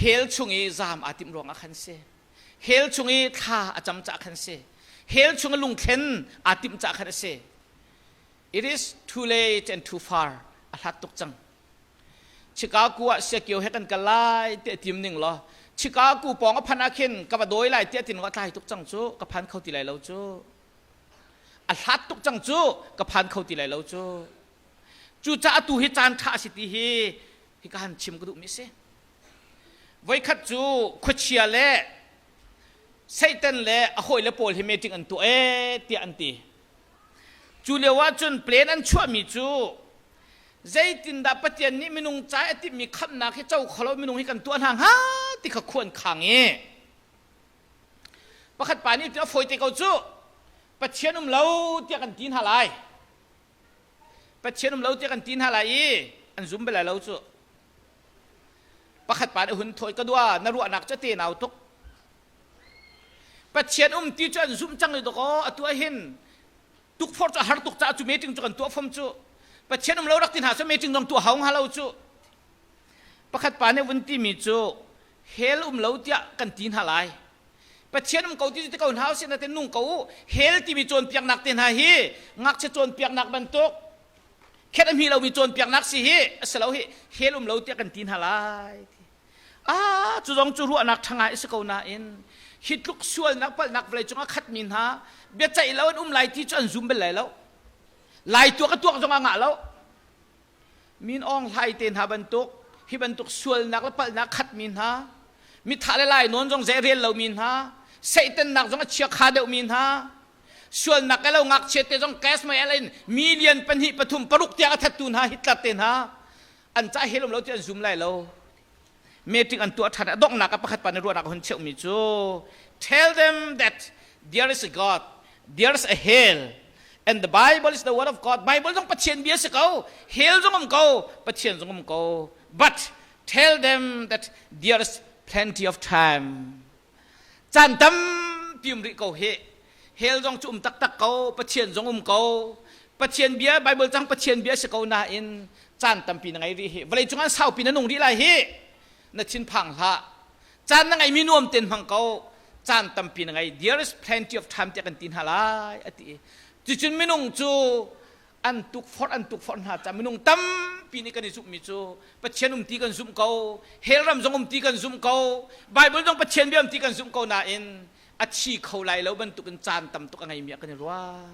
hell chung i zaam aa timh ruangah khan si. Hell chung i thla a cam caah khan si. Hell chung i lungthlen aa timh caah khan a si. It is too late and too far. A hlat tuk cang. Chicago ah Siakio he kan kal lai ti a tim ning law Chicago pawng a phanh ah khin ka va dawi lai ti a tin a tlai tuk cang cu ka phan kho ti lai lo cu. A hlat tuk cang cu ka phan kho ti lai lo cu. Cucaah atu hi caan ṭha a si ti hi hi ka han chim ka duhmi a si. Voikhat cu khuachia le Satan le a hawile pawl hi meeting an tuah ee tiah an ti. Cu lio ah cun plan an chuahmi cu zeitindah Pathian nih minung ca i a timhmi khamhnak hi co kho lo minung hi kan tuah hna hnga ti kha khua an khang i pakhat pa nih a fawi te ko cu Pathian um lo tiah kan ti hna lai. Pathian um lo tiah kan ti hna lai i an zum bal lai lo cu. Pakhat pa nih hun thawi ka dua na ruahnak cu te nau tuk. Pathian um ti cu an zumh cang i dawkaw atu ah hin tukforh cu a har tuk caah cu meeting cu kan tuah fom cu. Pathian um lo rak ti hna cu meeting zong tuah hau hnga lo cu. Pakhat pa nih vun timi cu hell um lo tiah kan ti hna lai. Pathian um ko ti cu ti ko hna usih natin nung ko u. Hell timi cawnpiaknak te hna hi ngakchia cawnpiaknak bantuk khet a hmi lomi cawnpiaknak si hi a si lo hi hell um lo tiah kan ti hna lai. Ah cu zong cu ruahnak ṭha ngai a si ko nain hi tluk sualnak palhnak vawlei cung a khatmi hna biaceih lo an um lai ti cu an zum bal lai lo. Lai tuak a tuak zong a ngah lo. Min Aung Hlai te hna bantuk hi bantuk sualnak le palhnak khatmi hna mithah le lai nawn zong zei rel lomi hna seitannak zong a chiakha deuhmi hna sualnak ke lo ngakchia te zong gas mei in million pahnih pathum paruk tiang a thattu hna Hitler te hna an ca helum lo ti an zum lai lo meeting an tuah ṭhan a donghnak ah pakhat pa nih ruahnak a hun cheuhmi cu tell them that there is a God there is a hell and the Bible is the word of God Bible zong Pathian bia si ko hell zong um ko Pathian zong um ko but tell them that there is plenty of time caan tampi um rih ko hi hell zong cu um taktak ko Pathian zong um ko Pathian bia Bible cang Pathian bia si ko nain caan tampi na ngei rih hi vawlei cung ah saupi na nung rih lai hi na thinphang hlah caan na ngeimi nuam ten hmang ko caan tampi na ngei there is plenty of time tiah kan ti hna lai a ti cucun minung cu an tukforh an tukforh hna ca minung tampi nih kan i zumhmi cu Pathian um ti kan zumh ko hell ram zong um ti kan zumh ko Bible zong Pathian bia um ti kan zumh ko nain a thi kho lai lo bantukin caan tam tuk a ngeimi ah kan i ruah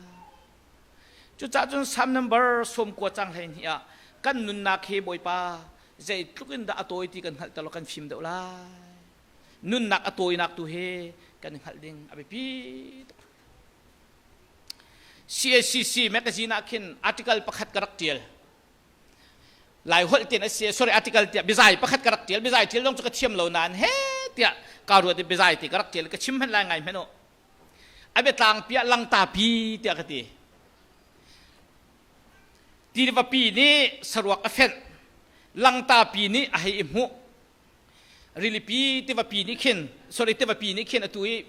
Cucaah cun Psalm number 90 cang 12 ah kan nunnak hi Bawipa zeitluk in dah a tawi ti kan hngalh ter law kan fim deuh lai. Nunnak a tawinak tu hi kan i hngalh ding a biapi tuk. CACC magazine ah khin article pakhat ka rak tial. Lai holh tin a si sorry article tiah biazai pakhat ka rak tial biazai tial zong cu ka thiam lo nain he tiah ka ruat i biazai ti ka rak tial ka chim hmanh lai ngai hmanh u. A biatlang piah langtapi tiah ka ti. Tivapi nih saruak a fenh. Langtapi nih a hei i hmuh. Rilipi tivapi nih khin, sorry tivapi nih khin atu i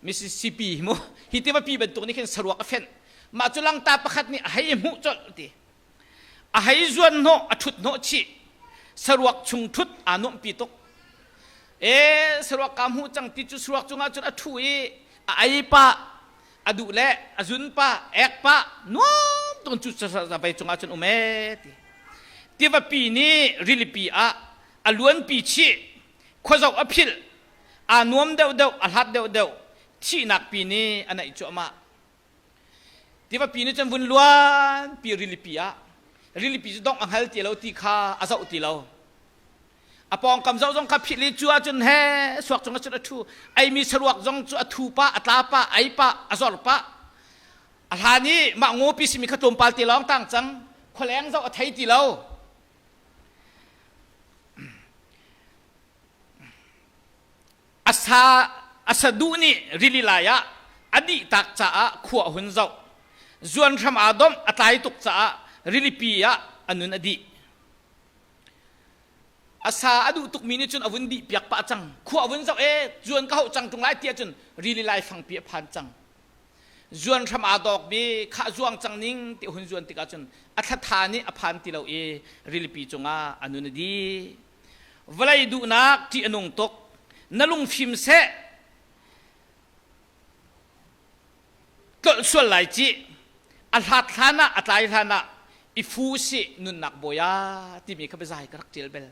Mississippi mu hi tivapi bantuk nih khin saruak a fenh. Mah cu langta pakhat nih a hei i hmuh colh ti. A hei zuan hnawh, a ṭhut hnawh chih. Saruak chung ṭhut aa nuamhpi tuk. E saruak kaa hmuh cang ti cu saruak cungah cun a ṭhu i a ei pah, a duh le a zun pah, ek pah, nuam tuk cu vei cungah cun um ee ti. Tivapi nih rilipi ah a luanpi chih, khuazoh a philh, aa nuam deuhdeuh, a hlat deuhdeuh, thihnak pi nih a naih cuahmah. Tivapi nih cun vun luanpi rilipi ah rilipi cu dongh a hngal ti lo ti kha a zoh ti lo. A pawngkam zoh zong kha philh i cu ahcun he suak cung ah cun a ṭhu. Eimi saruak zong cu a thu pah, a tla pah, ei pah, a zor pah. A hlan i mah ngawpi simi kha tlawmpal te lawng tang cang. Khualeng zoh a thei ti lo. A sa a saduh nih rili lai ah a dih tak caah khua a hun zoh. Zuan hram aa domh a tlai tuk caah rilipi ah a nun a dih. A sa a duh tukmi nih cun a vun dih piak pah cang. Khua a vun zoh e zuan ka hauh cang ṭung lai ti ahcun rili lai fangpi a phan cang. Zuan hram aa dawkmi khah zuang cang ning ti hun zuan tikah cun a thlatha nih a phan ti lo i rilipi cungah a nun a dih. Vawlei duhnak ṭih a nung tuk. Na lungfim seh tlolh sual lai cih. A hlat hlan ah a tlai hlan ah i fu sih nunnak bawi ah timi kha biazai ka rak ṭial bel.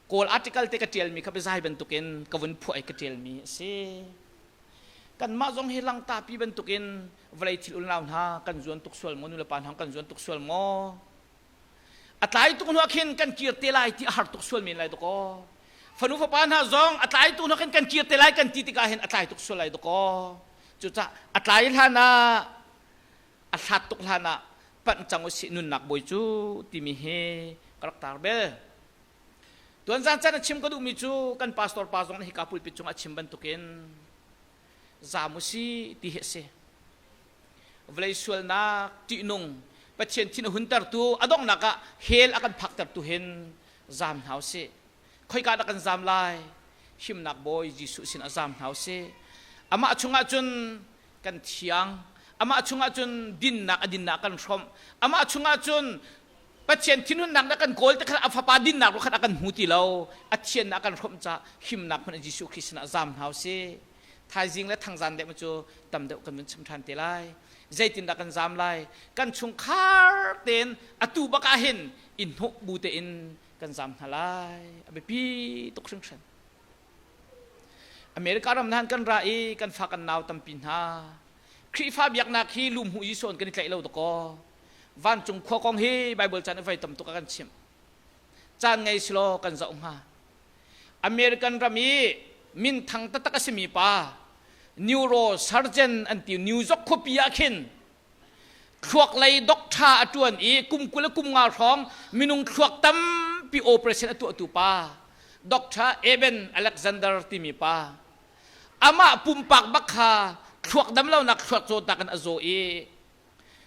Kawl article te ka ṭialmi kha biazai bantukin ka vun phuah i ka ṭialmi a si. Kanmah zong hi langtapi bantukin vawlei thil ulnau hna kan zuan tuk sual maw, nulepa hna kan zuan tuk sual maw? A tlai tuk hnu ah khin kan kir te lai ti a har tuk sual men lai dakaw. Fanu fapa hna zong a tlai tuk hnu ah khin kan kir te lai kan ti tikah hin a tlai tuk sual lai dakaw. Cucaah a tlai hlan ah a hlat tuk hlan ah panh cang usih nunnak bawi cu timi hi ka rak tar bel. Tuan zan can a chim ka duhmi cu kan pastor pa zong nih hika pulpit cungah a chim bantukin zaam usih ti hi a si. Vawlei sualnak ṭihnung Pathian thin a huntertu a donghnak ah hell a kan phaktertu hin zaam hna usih. Khoika dah kan zaam lai? Himnak Bawi Jesuh sin ah zaam hna usih. Amah chungah cun kan thiang. Amah chungah cun dinnak a dinnak kan hrawmh. Amah chungah cun Pathian thinhunnak na kan kawl te khan a fapa dinnak ro khan a kan hmu ti lo. A thiannak a kan hrawmh caah himnak hmun Jesuh Khrist sinah zaam hna usih. Thaizing le thangzan deuh cu tam deuh kan vun chim ṭhan te lai. Zeitindah kan zaam lai? Kan chungkhar tein atu bak ah hin i hnawh bu tein kan zaam hna lai. A biapi tuk hringhran. America ram hna kan ra i kan fa kan nau tampi hna. Khrihfa biaknak hi lumhu Jesuh an kan i tlaih lo dakaw. Vancung khua kong hi Bible caan i voi tam tuk a kan chimh. Caan ngei silaw kan zoh hnga. American ram i minthang taktak a simi pa neurosurgeon an ti New York khuapi ah khin thluak lei doctor a ṭuan i kum 20 le kum nga hrawng minung thluak tampi operation a tuahtu pa Dr. Eben Alexander timi pa amah pumpak bak kha thluak damlonak thluak zawtnak in a zaw i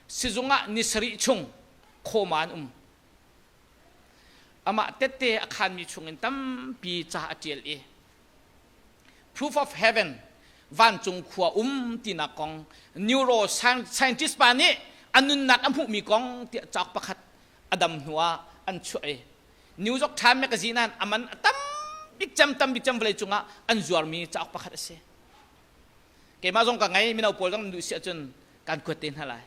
sizung ah ni sarih chung khawma an um Amah tette a khanmi chungin tampi ca a ṭial i Proof of Heaven vancung khua um tinak kong neuroscientist pa nih a nunnak a hmuhmi kong tiah cauk pakhat a dam hnuah an chuah i New York Times magazine ah a man a tam bik cem tam bik cem vawlei cungah an zuarmi cauk pakhat a si. Keimah zong ka ngei mino pawl zong nan duh si ahcun kan kuat te hna lai.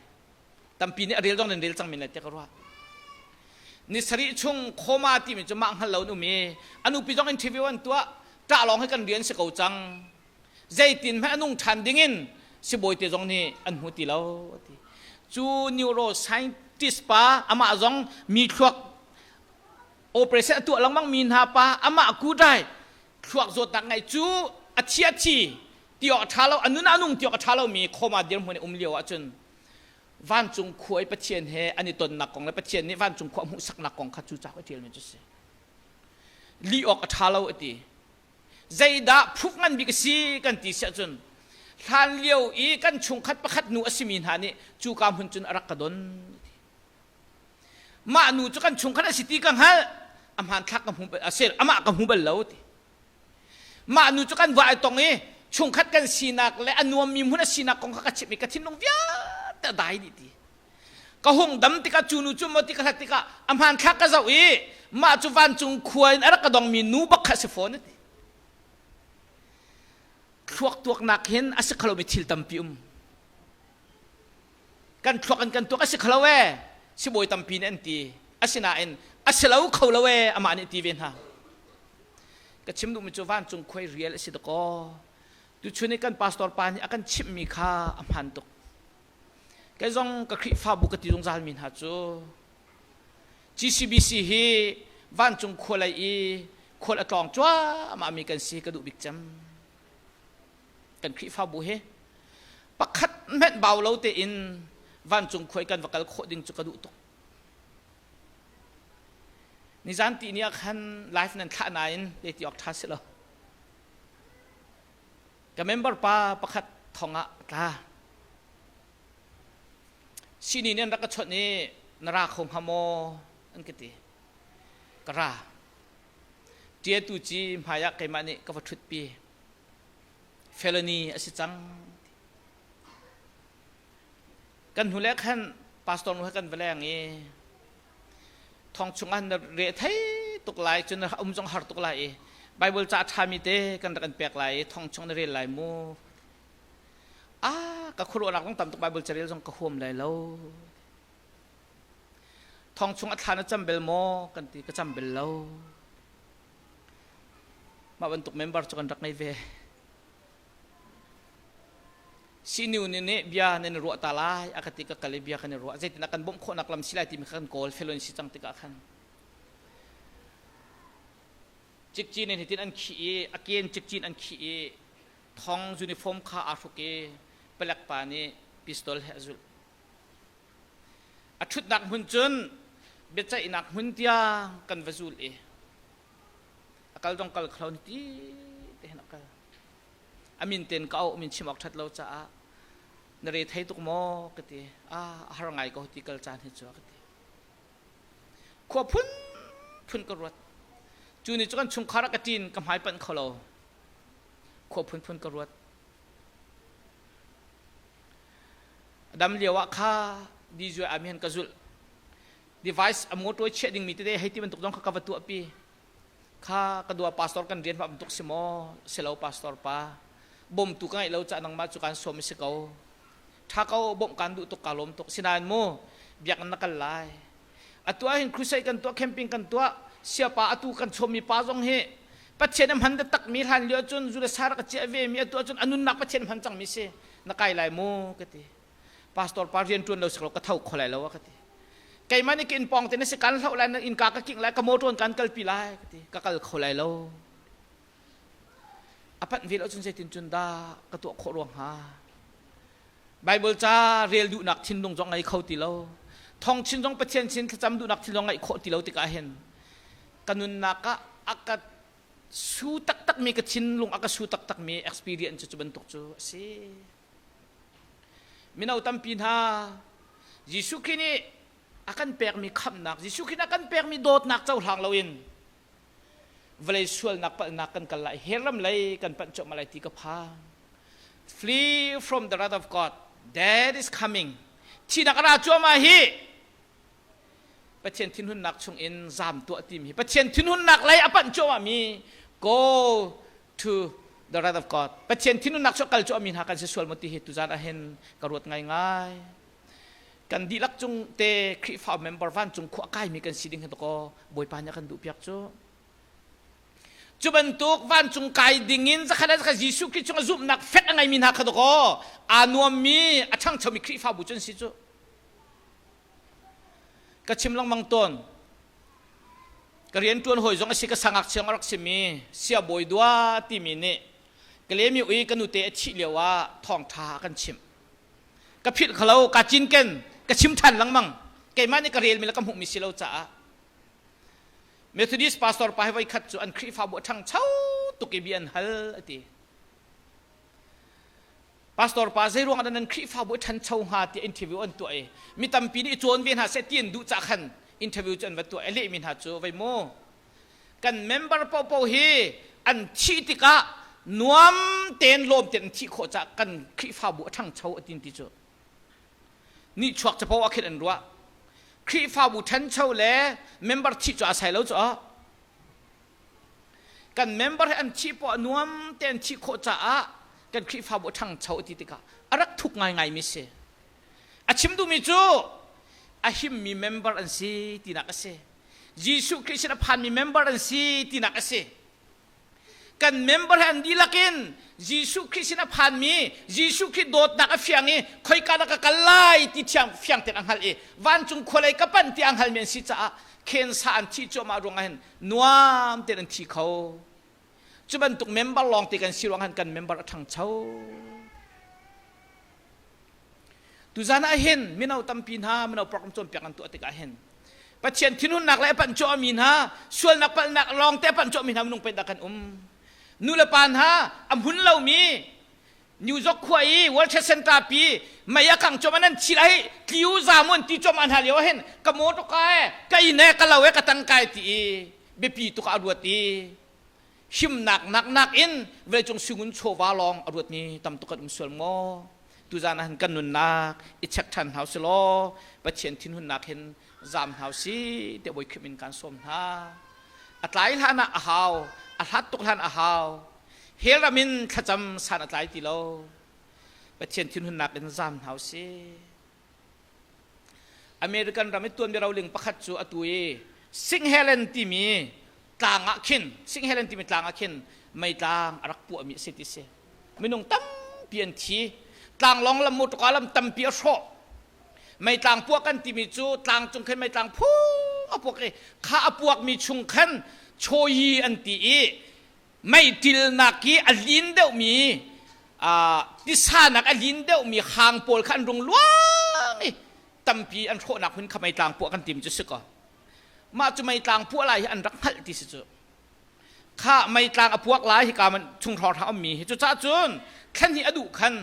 Tampi nih a rel zong nan rel cang men lai tiah ka ruah. Ni sarih chung khoma timi cu mah hngal lo an um i a nupi zong interview an tuah ṭah lawng hi kan rian si ko cang. Zeitin hmanh a nung ṭhan dingin sibawi te zong nih an hmu ti lo a ti. Cu neuroscientist pa amah zong mi thluak operation a tuah lengmang mi hna pa amah kudai thluak zawtnak ngai cu a thi a thi ti awk a ṭha lo a nun a nung ti awk a ṭha lomi khoma dirhmun i um lio ahcun vancung khua i Pathian he an i tonnak kong le Pathian nih vancung khua a hmuhsaknak kong kha cu cauk a ṭialmi cu a si. Lih awk a ṭha lo a ti. Zeidah phuk ngan bik a si kan ti si ahcun hlan lio i kan chungkhat pakhat nu a simi hna nih cuka hmun cun a rak ka don. Mah nu cu kan chungkhat a si ti ka hngalh. A hmanthlak ka hmu a si amah ka hmu bal lo ti. Mah nu cu kan va ai tong i chungkhat kan sinak le a nuammi hmun a sinak kong kha ka chimh i ka thinlung vialte a dai dih ti. Ka hung dam tikah cu nu cu maw ti ka hlat tikah a hmanthlak ka zoh i mah cu vancung khua in a rak ka dongmi nu bak kha a si fawn a ti. Thluak tuaknak hin a si kho lomi thil tampi um. Kan thluak in kan tuak a si kho lo ee sibawi tampi nih an ti. Asinain a si lo kho lo ee amah nih ti ve hna. Ka chim duhmi cu vancung khuai rial a si dakaw. Tuchun i kan pastor pa nih a kan chimhmi kha a hmaan tuk. Kei zong ka Khrihfabu ka ti zungzalmi hna cu GCBC hi vancung khua lei i khual a tlawng cuahmahmi kan si ka duh bik cem. Kan Khrihfabu hi pakhat hmenh bau lo tein vancung khua i kan va kal khawh ding cu ka duh tuk. Nizan ti ni ah khan live nan thlah nain te ti awk ṭha si lo. Ka member pa pakhat thong ah a tla. Sini nih an rak ka chawnh i na ra kho hnga maw an ka ti. Ka ra. Ṭiatu ci hmai ah keimah nih ka va ṭhutpi. Felony a si cang. Kan hnu le khan pastor nu he kan va leng i thong chung ah na re thei tuk lai cun na um zong har tuk lai i Bible ca ṭhami te kan rak in pek lai i thong chung na rel lai mu. Ah, ka khuaruahnak zong tam tuk Bible carel zong ka huam lai lo. Thong chung a thla na cam bel maw? Kan ti ka cam bel lo. Mah bantuk member cu kan rak ngei ve. Sinu nih nih bia nan i ruah ta lai a ka ti ka kal i bia kan i ruah zeitin kan bawmh khawhnak lam si lai timi kha kan kawl felon si cang tikah khan cikcin in hitin an khih i a ken cikcin an khih i thong uniform kha aa hruk i palek pa nih pistol he a zulh a ṭhutnak hmun cun biaceihnak hmun tiang kan va zul i a kal dong kal kho ni ti te hin a kal a min ten ka auh min chim awk ṭhat lo caah na re thei tuk maw ka ti a har ngai ko ti kal caan hi cu ka ti khua phun phun ka ruat cu ni cu kan chungkhar ah ka ṭin ka hmai panh kho lo khua phun phun ka ruat dam lio ah kha DJI mi han ka zulh device a motor chiah dingmi tete hei ti bantuk zong kha ka va tuahpi kha ka dua pastor kan rian ma bantuk si maw si lo pastor pa bawmtu ka ngeih lo ca nangmah cu kan sawm si ko tha ko bawmh kan duh tuk ka lawm tuk sinain mu biakinn na kal lai atu ah hin crusade kan tuah camping kan tuah siapa atu kan chawmmi pa zong hi Pathian a hman taktak mi hlan lio cun zu le sa rak chiah ve mi atu ahcun a nunnak Pathian hman cang mi si na kai lai mu ka ti pastor pa rian ṭuan lo si ka tho kho lai lo ka ti keimah nih ka inn pawng te na si kan hloh lai na innka ka kingh lai ka motor kan kalpi lai ka ti ka kal kho lai lo a panh ve lo cun zeitin cun dah ka tuah khawh ruang hnga Bible ca rel duhnak thinlung zong ngei kho ti lo thong chin zong Pathian sin thlacam duhnak thinlung ngeih khawh ti lo tikah hin ka nunnak ah a ka su taktakmi ka thinlung a ka su taktakmi experience cu bantuk cu a si Mino tampi hna, Jesuh Khrih nih a kan pekmi khamhnak, Jesuh Khrih nih a kan pekmi dawtnak cohlang loin vawlei sualnak palhnak kan kal lai, hell ram lei kan panh cuahmah lai ti ka phang. Flee from the wrath of God that is coming. Thihnak a ra cuahmah hi Pathian thinhunnak chungin zaam tuah timi hi Pathian thinhunnak lei a panh cuahmahmi go to the wrath of God. Pathian thinhunnak cu kal cuahmi hna kan si sual maw ti hi tuzan ah hin ka ruat ngaingai. Kan dihlak cung te Khrihfa member vancung khua kaimi kan si ding hi kaw Bawipa nih a kan duhpiak cu. Cu bantuk vancung kai dingin zakhat le zakhat Jesuh Khrih chung a zumhnak fek a ngeimi hna kha dakaw aa nuammi a ṭhangchomi Khrihfabu cu an si cu. Ka chim lengmang tawn. Ka rianṭuan hawi zong a si ka sangak chiang a rak simi siabawi dua timi nih Kalemi ui ka nute a thih lio ah thawngṭha a kan chimh. Ka philh khalo ka cinken ka chim ṭhan lengmang. Keimah nih ka relmi le ka hmuhmi si lo caah Methodist pastor pa hi voikhat cu an Khrihfabu a ṭhangcho tuk i bia an hal a ti. Pastor pa zeiruang ah dah nan Khrihfabu a ṭhancho hnga tiah interview an tuah i mi tampi nih i cawn ve hna seh ti an duh cah khan interview cu an va tuah i a lehmi hna cu vei mu kan member paohpaoh hi an thih tikah nuam tein lawm tein an thih khawh cah kan Khrihfabu a ṭhangcho a tin ti cu nihchuak capo ah khin an ruah Khrihfabu ṭhancho le member thih cu aa sai lo cu kan member hi an thih poah nuam te an thih khawh caah kan Khrihfabu a ṭhangcho ti tikah a rak thuk ngaingai mi si a chim duhmi cu a himmi member an si tinak a si Jesuh Khrih sin a phanmi member an si tinak a si kan member he an dihlak in Jesuh Khrih sin a phanmi Jesuh Khrih dawtnak a fiang i khoika dah ka kal lai ti thiang fiang tein a hngalh i vancung khualei ka panh ti a hngalmi an si caah khensa an thih cuahmah ruangah hin nuam tein an thi kho. Cu bantuk member lawng te kan si ruang han kan member a ṭhangcho. Tuzan ah hin mino tampi hna mino program cawnpiak an tuah tikah hin. Pathian thinhunnak le a panh cuahmi hna, sualnak palhnak lawng te a panh cuahmi hna minung pei dah kan um. Nu le pa hna a hmun lomi New York khua i World Trade Center pi mei a kang cuahmah nan thi lai tliu zamu an ti cuahmah hna lio hin ka motor ka e ka inn e ka lo e ka tangkai ti i biapi tuk ah a ruat i himnak nak nak in vawleicung singun chawva lawng a ruatmi tam tuk kan um sual maw? Tuzan ah hin kan nunnak i check ṭhan hna usih law Pathian thinhunnak hin zaam hna usih tiah Bawi Khrih min kaan sawm hna. A tlai hlan ah a hau, a hlat tuk hlan a hau. Hell ram in thlacam san a tlai ti lo. Pathian thinhunnak in zaam hna usih. American ram i tuanbia roling pakhat cu atu i Sing Helen timi tlang ah khin Sing Helen timi tlang ah khin meitlang a rak puahmi a si ti si. Minung tampi an thi. Tlanglawng lam motorka lam tampi a hrawh. Meitlang puah kan timi cu tlang cung khin meitlang phung a puak i kha a puakmi chung khan chawi an ti i meiṭilnak i a lin deuhmi tisanak a lin deuhmi hang pawl kha an rung luang i tampi an hrawhnak hmun kha meitlang puah kan tim cu si kaw mah cu meitlang puah lai hi an rak hngalh ti si cu kha meitlang a puak lai hika man chung hrawng hrang ummi hi cucaah cun thlen hi a duh khan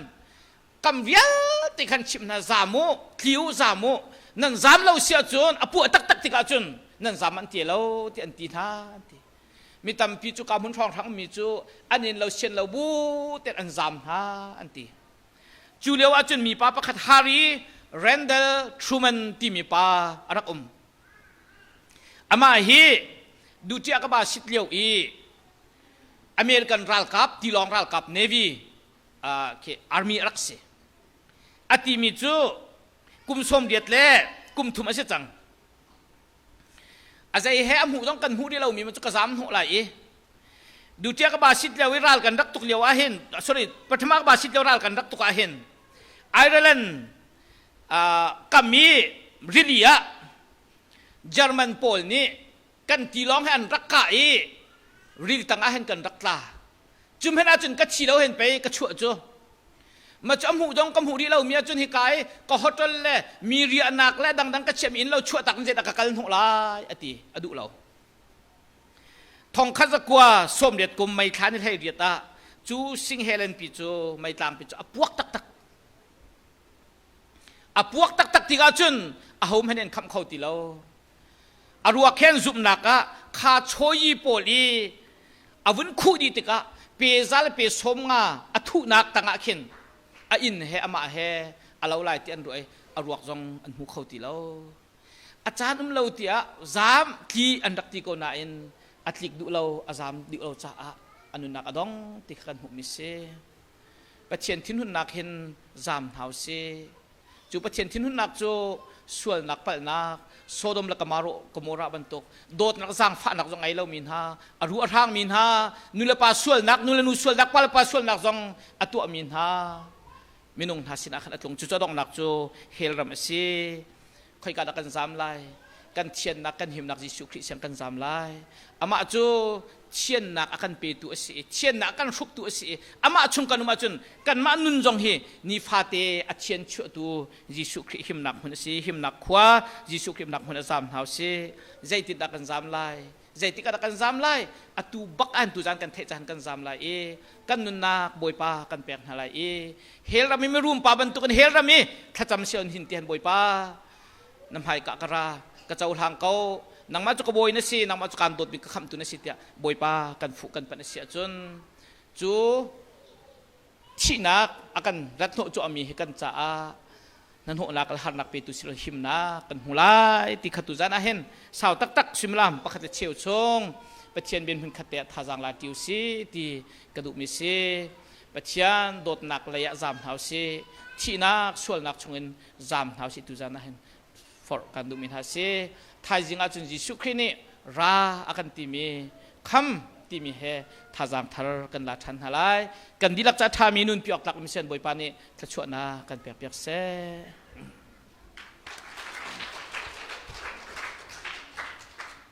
kam vialte khan chimh hna zam u tli u zam u nan zam lo si ahcun a puah taktak tikah cun nan zam an ti lo ti an ti hna an ti Mi tampi cu ka hmun hrawnghrang mi cu an in lo sian lo bu ten an zam hna an ti. Cu lio ahcun mipa pakhat Harry Randall Truman timi pa a rak um. Amah hi duṭiah ka ba sit lio i American ralkap, tilawng ralkap Navy uh, Army a rak si. A timi cu kum 80 le kum thum a si cang. A zei he a hmuh zong kan hmuh rih lomi cu ka zam hnawh lai i dutia ka ba sit lio i ral kan rak tuk lio ah hin sorry pathama ka ba sit lio ral kan rak tuk ah hin Ireland kam i rili ah German pawl nih kan tilawng he an rak kah i ril tang ah hin kan rak tla Cum hen ahcun ka thi lo hen pei ka chuah cu. Ma cu a hmuh dong ka hmuh rih lo mi ahcun hika i ka hotel le mi riahnak le dangdang ka chiahmi inn lo chuah tak in zeidah ka kal hnawh lai a ti a duh lo. Thongkhat zakua 80 kum mei thla ni hlei riat ah cu Sing Helen pi cu meitlang pi cu a puak taktak. A puak taktak tikah cun aho hmanh an khamh kho ti lo. A ruak he an zumhnak ah kha chawi pawl i a vun khuh dih tikah pe za le pe 50 a thuhnak tangah khin a inn he amah he a lo lai ti an ruah i a ruak zong an hmu kho ti lo. A caan um lo tiah zaam tli an rak ti ko nain a tlik duh lo a zaam duh lo caah a nunnak a dong ti kha kan hmuhmi si. Pathian thinhunnak hin zaam hna u sih. Cu Pathian thinhunnak cu sualnak palhnak, Sodom le Gomorrah bantuk dawtnak zaangfahnak zong ngei lomi hna, a ru a hrangmi hna, nulepa sualnak, nulenu sualnak, palepa sualnak zong a tuahmi hna minung hna sinah khan a tlung. Cucu a donghnak cu hell ram a si. Khoika dah kan zaam lai? Kan thiannak, kan himnak Jesuh Khrih siang kan zaam lai. Amah cu thiannak a kan petu a si i thiannak a kan hruktu a si i amah chung kan um ahcun kanmah nun zong hi nifate a thian chuahtu Jesuh Khrih himnak hmun a si. Himnak khua Jesuh Khrih himnak hmun a zaam hna u sih. Zeitindah kan zaam lai? Zeitik ah dah kan zaam lai? Atu bak an tu zan kan theih caan kan zaam lai i kan nunnak Bawipa kan pek hna lai i hell ram i mirum pa bantukin hell ram i thlacam sion hin tihan Bawipa na hmaika ka ra ka cohlang ko nangmah cu ka bawi na si nangmah cu kaan dawtmi ka khamhtu na si tiah Bawipa kan fuh kan panh a si ahcun cu thihnak a kan rat hnawh cuahmi hi kan caah hnahnawhnak le harnak petu si lo himnak kan hmu lai ti kha tu zan ah hin sau taktak suimilam pakhat le cheu chung Pathian bian hmun khat te ah thazaang la ṭi u si ti ka duhmi si. Pathian dawtnak lei ah zaam hna u si. Thihnak sualnak chungin zaam hna u si tu zan ah hin forh kan duhmi hna si. Thaizing ahcun Jesuh Khrih nih ra a kan timi kham timi he thazaang thar kan la ṭhan hna lai. Kan dihlak ca ṭhami nunpi awk tlak mi sian Bawipa nih thluachuahnak kan pek piak seh.